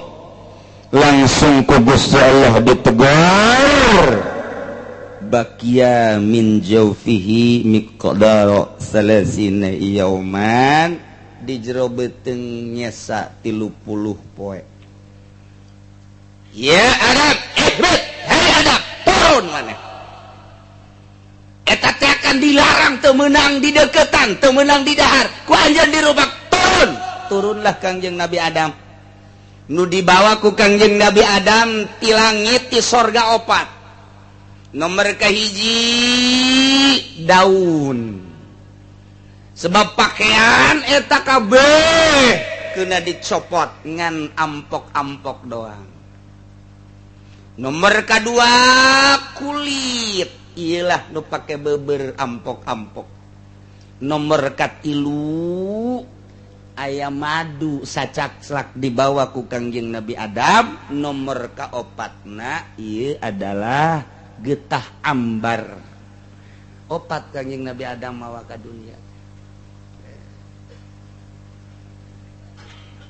[SPEAKER 1] langsung ku Gusti Allah ditegur bakia min jaufihi miqdara salasina yauman di jero beuteung nyesa 30 poe. Ya Adam, ihbit, hei Adam, turun maneh. Eta teh akan dilarang teu meunang di deketan, teu meunang di dahar. Ku anjeun dirubak turun. Turunlah Kangjeng Nabi Adam. Nu dibawa ku Kangjeng Nabi Adam ti langit ti sorga opat. Nomor kahiji daun sebab pakaian eta kabeh kena dicopot ngan ampok-ampok doang. Nomor kadua kulit iyalah nu pake beber ampok-ampok. Nomor katilu aya madu sacakslak dibawa ku Kangjeng Nabi Adam. Nomor kaopatna ieu adalah getah ambar. Opat Kangjeng Nabi Adam mawa ka dunia.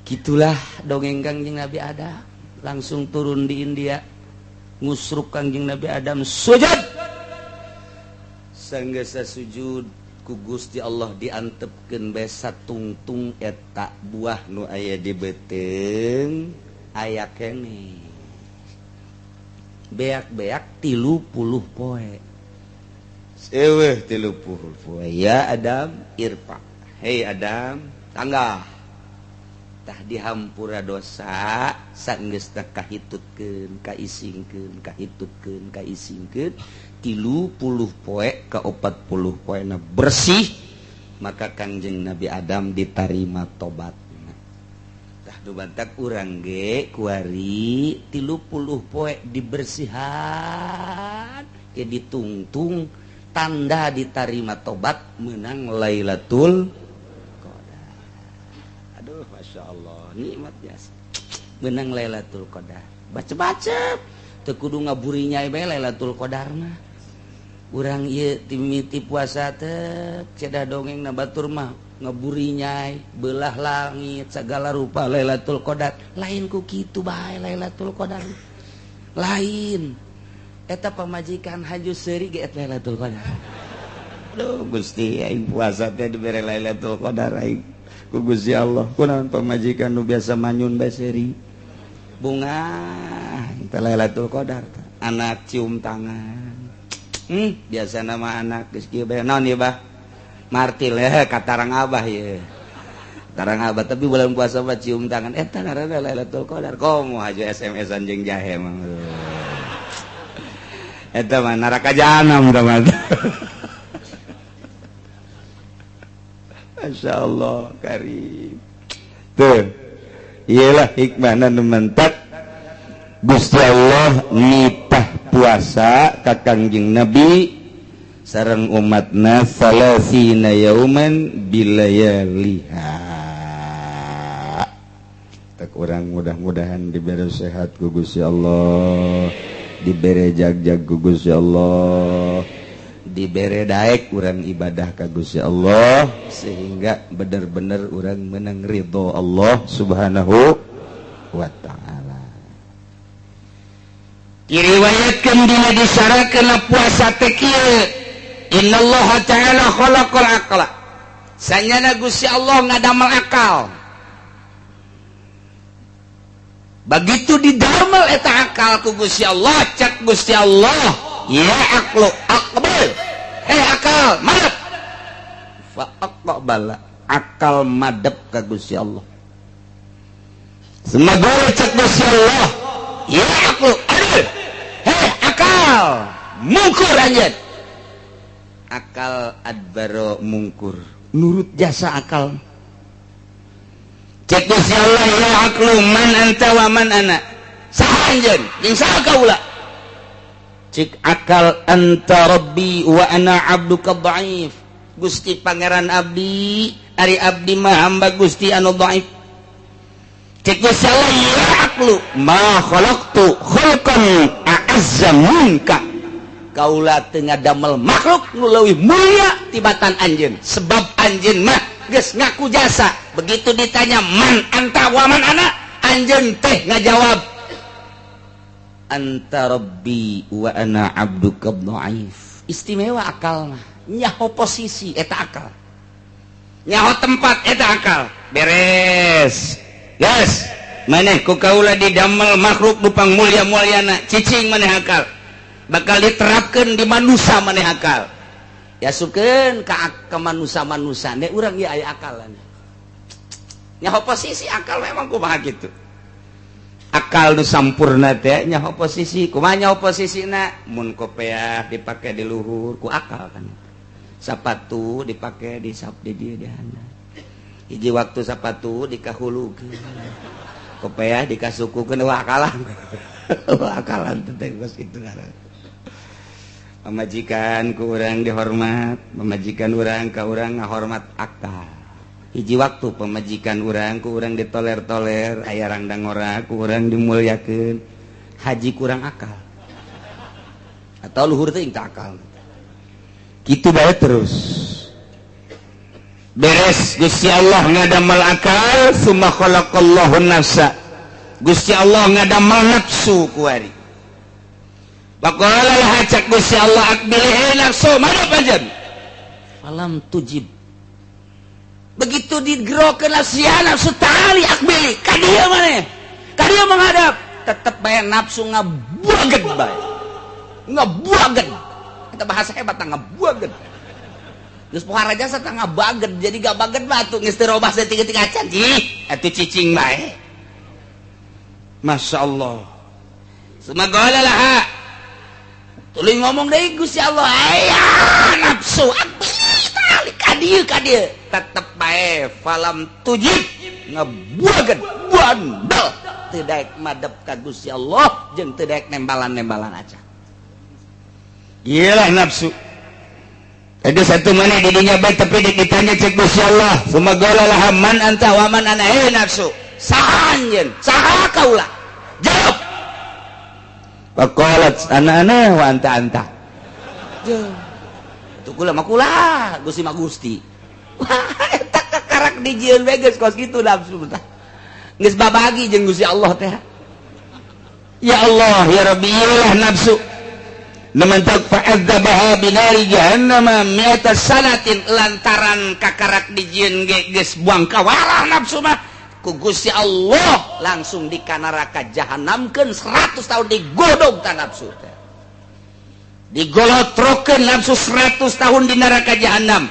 [SPEAKER 1] Gitulah dongeng Kangjeng Nabi Adam. Langsung turun di India, ngusruk Kangjeng Nabi Adam sujud. Sanggeus sujud ku Gusti Allah diantepkeun bae satungtung eta buah nu aya di beuteung aya keneh. Beak-beak 30 poe. Seweh 30 poe. Ya Adam irfa. Hei Adam, tangga. Tah dihampura dosa sanggeus teh kahitutkeun, kaisingkeun, kahitutkeun, kaisingkeun 30 poe ka 40 poena bersih, maka Kangjeng Nabi Adam ditarima tobat. Nu bantak urang ge kuari 30 poe dibersihan ke ditungtung tanda ditarima tobat menang Lailatul Qadar. Aduh Masya Allah nikmat biasa menang Lailatul Qadar. Baca-baca teu kudu ngaburinya bae Lailatul Qadar mah. Urang ieu timiti puasa teh cedah dongeng na batur mah ngeburinyai belah langit segala rupa Lailatul Qadar. Lain ku kitu bae Lailatul Qadar. Lain eta pamajikan haju seuri ge eta Lailatul Qadar. Aduh Gusti aing puasa teh dibere Lailatul Qadar aing ku Gusti Allah. Kunaon pamajikan nu biasa manyun bae seuri. Bunga eta Lailatul Qadar. Anak cium tangan. Biasa nama anak geus kieu bae naon ieu bah? Martil ya katarang abah ya. Tarang abah tapi bulan puasa mah cium tangan eta ngaranna Lailatul Qadar. Komo hajo SMS-an jeung jahe mah. Eta mah neraka jahanam tah mah. Masyaallah karim. Tuh. Iyalah hikmahna nu mentak Gusti Allah nitah puasa ka Kangjeng Nabi sareng umatna salasina yauman bilayaliha. Tak urang mudah-mudahan diberi sehat ku Gusti Allah, diberi jag-jag ku Gusti Allah, diberi daek urang ibadah ka Gusti Allah sehingga bener-bener urang menang ridho Allah Subhanahu wa ta'ala. Diriwayatkeun dina disarakeun puasa teh kieu. Innallaha ta'ala khalaqal aqla. Sanyana Gusti Allah ngadamel akal. Begitu didamel eta akal ku Gusti Allah, cek Gusti Allah, ya aqlu aqbal. Hei akal, madep. Fa aqbala, akal madep ka Gusti Allah. Semoga cek Gusti Allah, ya aqlu adil. Hei akal, mungkur anjeun. Akal adbaro mungkur, nurut jasa akal. Cek Gusti Allah, ya aqlu man anta wa man ana. Saha anjeun jeung saha kaula? Cek akal anta rabbi wa ana abduka dhaif. Gusti pangeran abdi,
[SPEAKER 2] Ari abdi mah hamba Gusti anu dhaif. Cek Gusti Allah, ya aqlu ma khalaqtu khalqan a'azza minka. Kaula teu ngadamel makhluk nu leuwih mulia tibatan anjeun, sebab anjeun mah geus ngaku jasa. Begitu ditanya man anta wa man ana, anjeun teh ngajawab anta rabbi wa ana abduka dhaif. Istimewa akal mah, nyaho posisi eta akal, nyaho tempat eta akal. Beres yes, maneh ku kaula didamel makhluk nu pang mulia mulyana, cicing maneh akal bakal diterapkan di manusia maneh akal. Yasukeun ka manusia-manusia ne urang ieu aya akalan. Nyaho posisi akal memang kumaha kitu. Akal nu sampurna teh nyaho posisi, kumaha nyaho posisina? Mun kopeah dipake di luhur ku akal kan. Sapatu dipake di sap di dieu di handap. Hiji waktu sapatu dikahulukeun. Kopeah dikasukukeun, wah akalan. Wah akalan teh geus kitu ngaran. Pamajikan ku urang dihormat, pamajikan urang ka urang ngahormat akal. Hiji waktu pamajikan urang ku urang ditoler-toler, aya rangdang ora ku urang dimuliakeun. Haji kurang akal. Atau luhur teh teu akal. Kitu bae terus. Beres Gusti Allah ngadamel akal, summa khalaqallahu nafsa. Gusti Allah ngadamel nafsu kuari. Faqala laha, cak Gusti Allah, aqbilihi nafsu, madep anjeun. Falam tujib. Begitu digerokeun nafsu, ya nafsu ta'ali aqbili, ka dieu maneh. Ka dieu menghadap, tetep bae nafsu ngabuageun bae. Ngabuageun. Eta bahasa hebat ngabuageun. Geus pohara jasa tah ngabageun, jadi gabageun mah atuh geus teu robah saeutik-eutik acan. Ih, atuh cicing bae. Masya Allah. Summa qala laha. Tuluy ngomong deui Gusti Allah, aya nafsu aqbili ka dieu ka dieu. Tetep bae falam tujib, ngebuageun bandel teu daek madep ka Gusti Allah jeung teu daek nembalan-nembalan acan. Iyalah nafsu. Ada satu mana didinya baik tapi ditanya cek Gusti Allah. Summa qala laha man anta wa man ana, eh nafsu. Saha anjeun? Saha kaula? Jawab. Faqalat ana ana wa anta anta. Itu kula mah kula, Gusti mah Gusti. Wah, eta kakarak dijieun we geus kos kitu nafsu tah. Geus babagi jeung Gusti Allah teh. Ya Allah, ya Rabbi, iyalah nafsu. Nemantak fa'adzabaha binari jahannama mi'ata sanatin, lantaran kakarak dijieun ge geus buang kawalah nafsu mah ku Gusti Allah langsung di neraka jahanamkeun 100 tahun digodog ta nafsu teh. Digolotrokeun nafsu 100 tahun di neraka jahanam.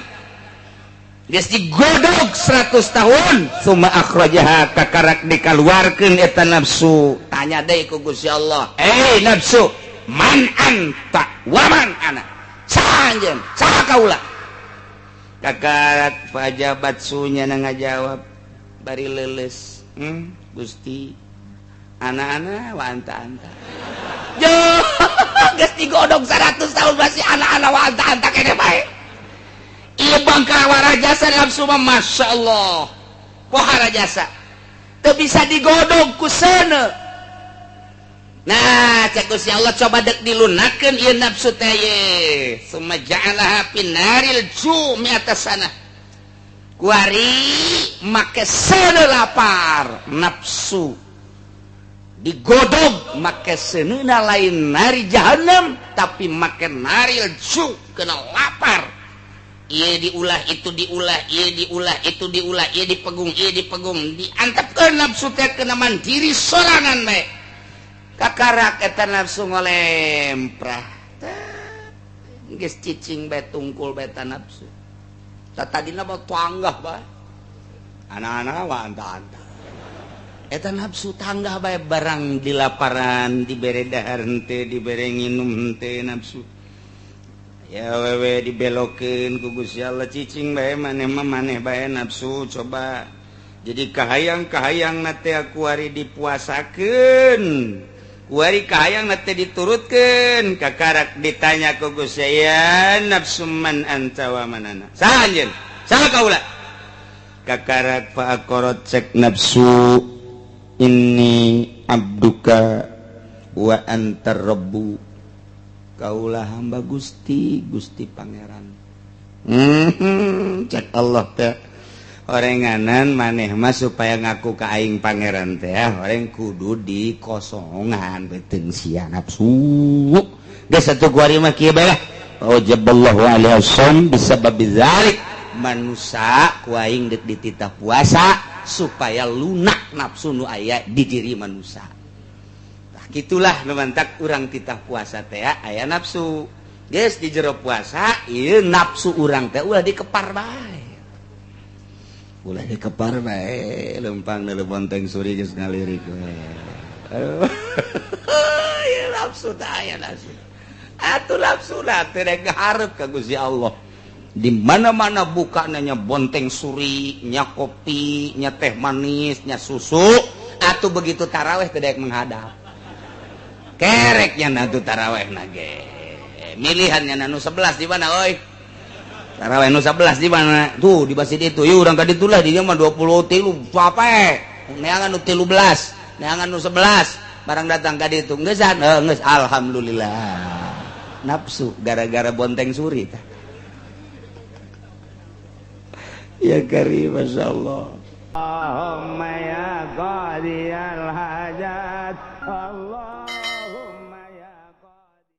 [SPEAKER 2] Geus digodog 100 tahun, summa akhrajaha, kakarak dikaluarkeun eta nafsu. Tanya deui ku Gusti Allah, "Eh nafsu, man anta wa man ana?" Saha anjeun? Saha kaula? Kakarak fajabat sunya ngajawab bari leuleus, Gusti, ana-ana wa anta anta." Yo, geus digodog 100 tahun masih ana-ana wa anta anta kene bae. Ieu bangkawara jasa nafsu mah, Masya Allah. Pohara jasa. Teu bisa digodog ku seuneu. Nah, cek Gusti Allah coba dek dilunakeun ieu nafsu teh ye. Summa ja'alaha finaril jumi atas sana. Kuari make seuneu lapar nafsu. Digodog make seuneuna lain nari jahanam tapi make naril ju kena lapar. Ieu diulah itu diulah, ieu diulah itu diulah, ieu dipegung, ieu dipegung, diantepkeun nafsu teh kena mandiri sorangan bae. Kakarak eta nafsu ngolemprah. Geus cicing bae tungkul bae eta nafsu. Tadina mah tanggah bae. Anak-anak wa anta-anta. Eta nafsu tanggah bae barang dilaparan, dibere dahar henteu, dibere nginum henteu nafsu. Ya wewe dibelokeun ku Gusti Allah cicing bae maneh mah maneh bae nafsu coba. Jadi kahayang-kahayang na teh kuari dipuasakeun. Kuari kahayang na teh diturutkeun. Kakarak ditanya ku Gusti, ya nafsu man anta wa man ana. Saha anjeun? Saha kaula? Kakarak fa'aqarat cek nafsu inni abduka wa antar rabbu, kaulah hamba Gusti, Gusti Pangeran. Cek Allah teh orenganan maneh mah supaya ngaku ka aing pangeran teh orang kudu dikosongan beuteung sia nafsu. Geus satu kuari mah kieu bae lah. Wajaballahu alaihi wasallam bisababi dzalik, manusia ku aing deuk dititah puasa supaya lunak nafsu nu aya di diri manusia. Tah kitulah nu mantak urang titah puasa teh aya nafsu. Geus di jero puasa ieu nafsu urang teh ulah dikepar bae. Ulah dikepar bae lempang deuleu bonteng suri geus ngalirik we. Ieu nafsu teh aya nafsu. Atuh nafsu lah teh rek hareup ka Gusti Allah. Di mana-mana buka nanya bonteng suri, nya kopi, nya teh manis, nya susu, atuh begitu taraweh teh daek menghadap. Kereknya na tuh taraweh na ge. Milihannya na nu 11 di mana oi? Taraweh nu 11 di mana? Tuh di masjid itu. Yuk urang ka ditu lah di dieu mah 23 sampai. Neangan nu 13, neangan nu 11. Barang datang ka ditu geusan, geus alhamdulillah. Nafsu gara-gara bonteng suri tah. Ya karim, masyaallah.
[SPEAKER 1] Allahumma ya qadiyal hajat.